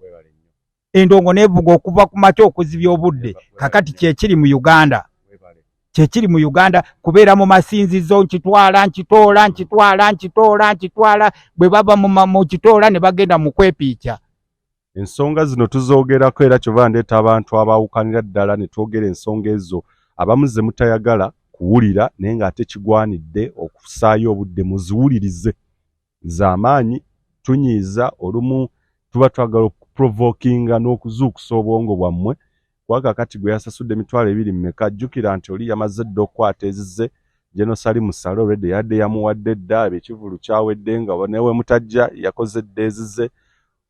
endongo nevuga okuva ku makya okuzibya obudde. Kakati kyekiri mu Uganda, kyekiri mu Uganda, kubeera mu masinzizo, nkitwala nkitoola nkitwala nkitoola nkitwala. Bwe bava mu kitoola ne bagenda mu kwepiica. Ensonga zino tuzoogerako, era kyova ndeeta abantu abaawukanira ddala ne twogera ensonga ezo abamu ze mutayagala kuwulira, naye ng'ate kigwanidde okussaayo obudde muziwulirize. Z'amaanyi, tunyiiza olumu, tuba twagala okuprovokinga n'okuzuukusa obwongo bwammwe, kuba kaakati gwe yasasudde 20,000 mmeka, jjukira nti oli yamaze dda okukwata ezize. General Salim Saleh already yadde yamuwadde dda, ekivvulu kyawedde nga newe mutajja yakoze dda ezize.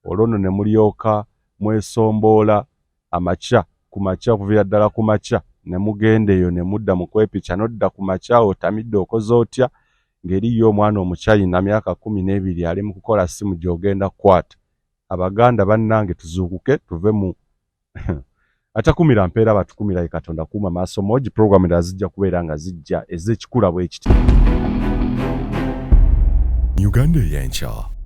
Olwo nno ne mulyoka mwesomboola amakya ku makya, okuviira ddala ku makya ne mugenda eyo ne mudda mu kwepica, n'odda ku makya otamidde, okoze otya, ng'eriyo omwana Omuchina myaka 12 ali mu kukola simu gy'ogenda kukwata. Abaganda bannange, tuzuukuke, tuve mu atakumira mpeera batukumira ye Katonda. Kuuma maaso mogi, program endala zijja kubeera nga zijja ez'ekikula bwe kiti. Uganda Eyenkya.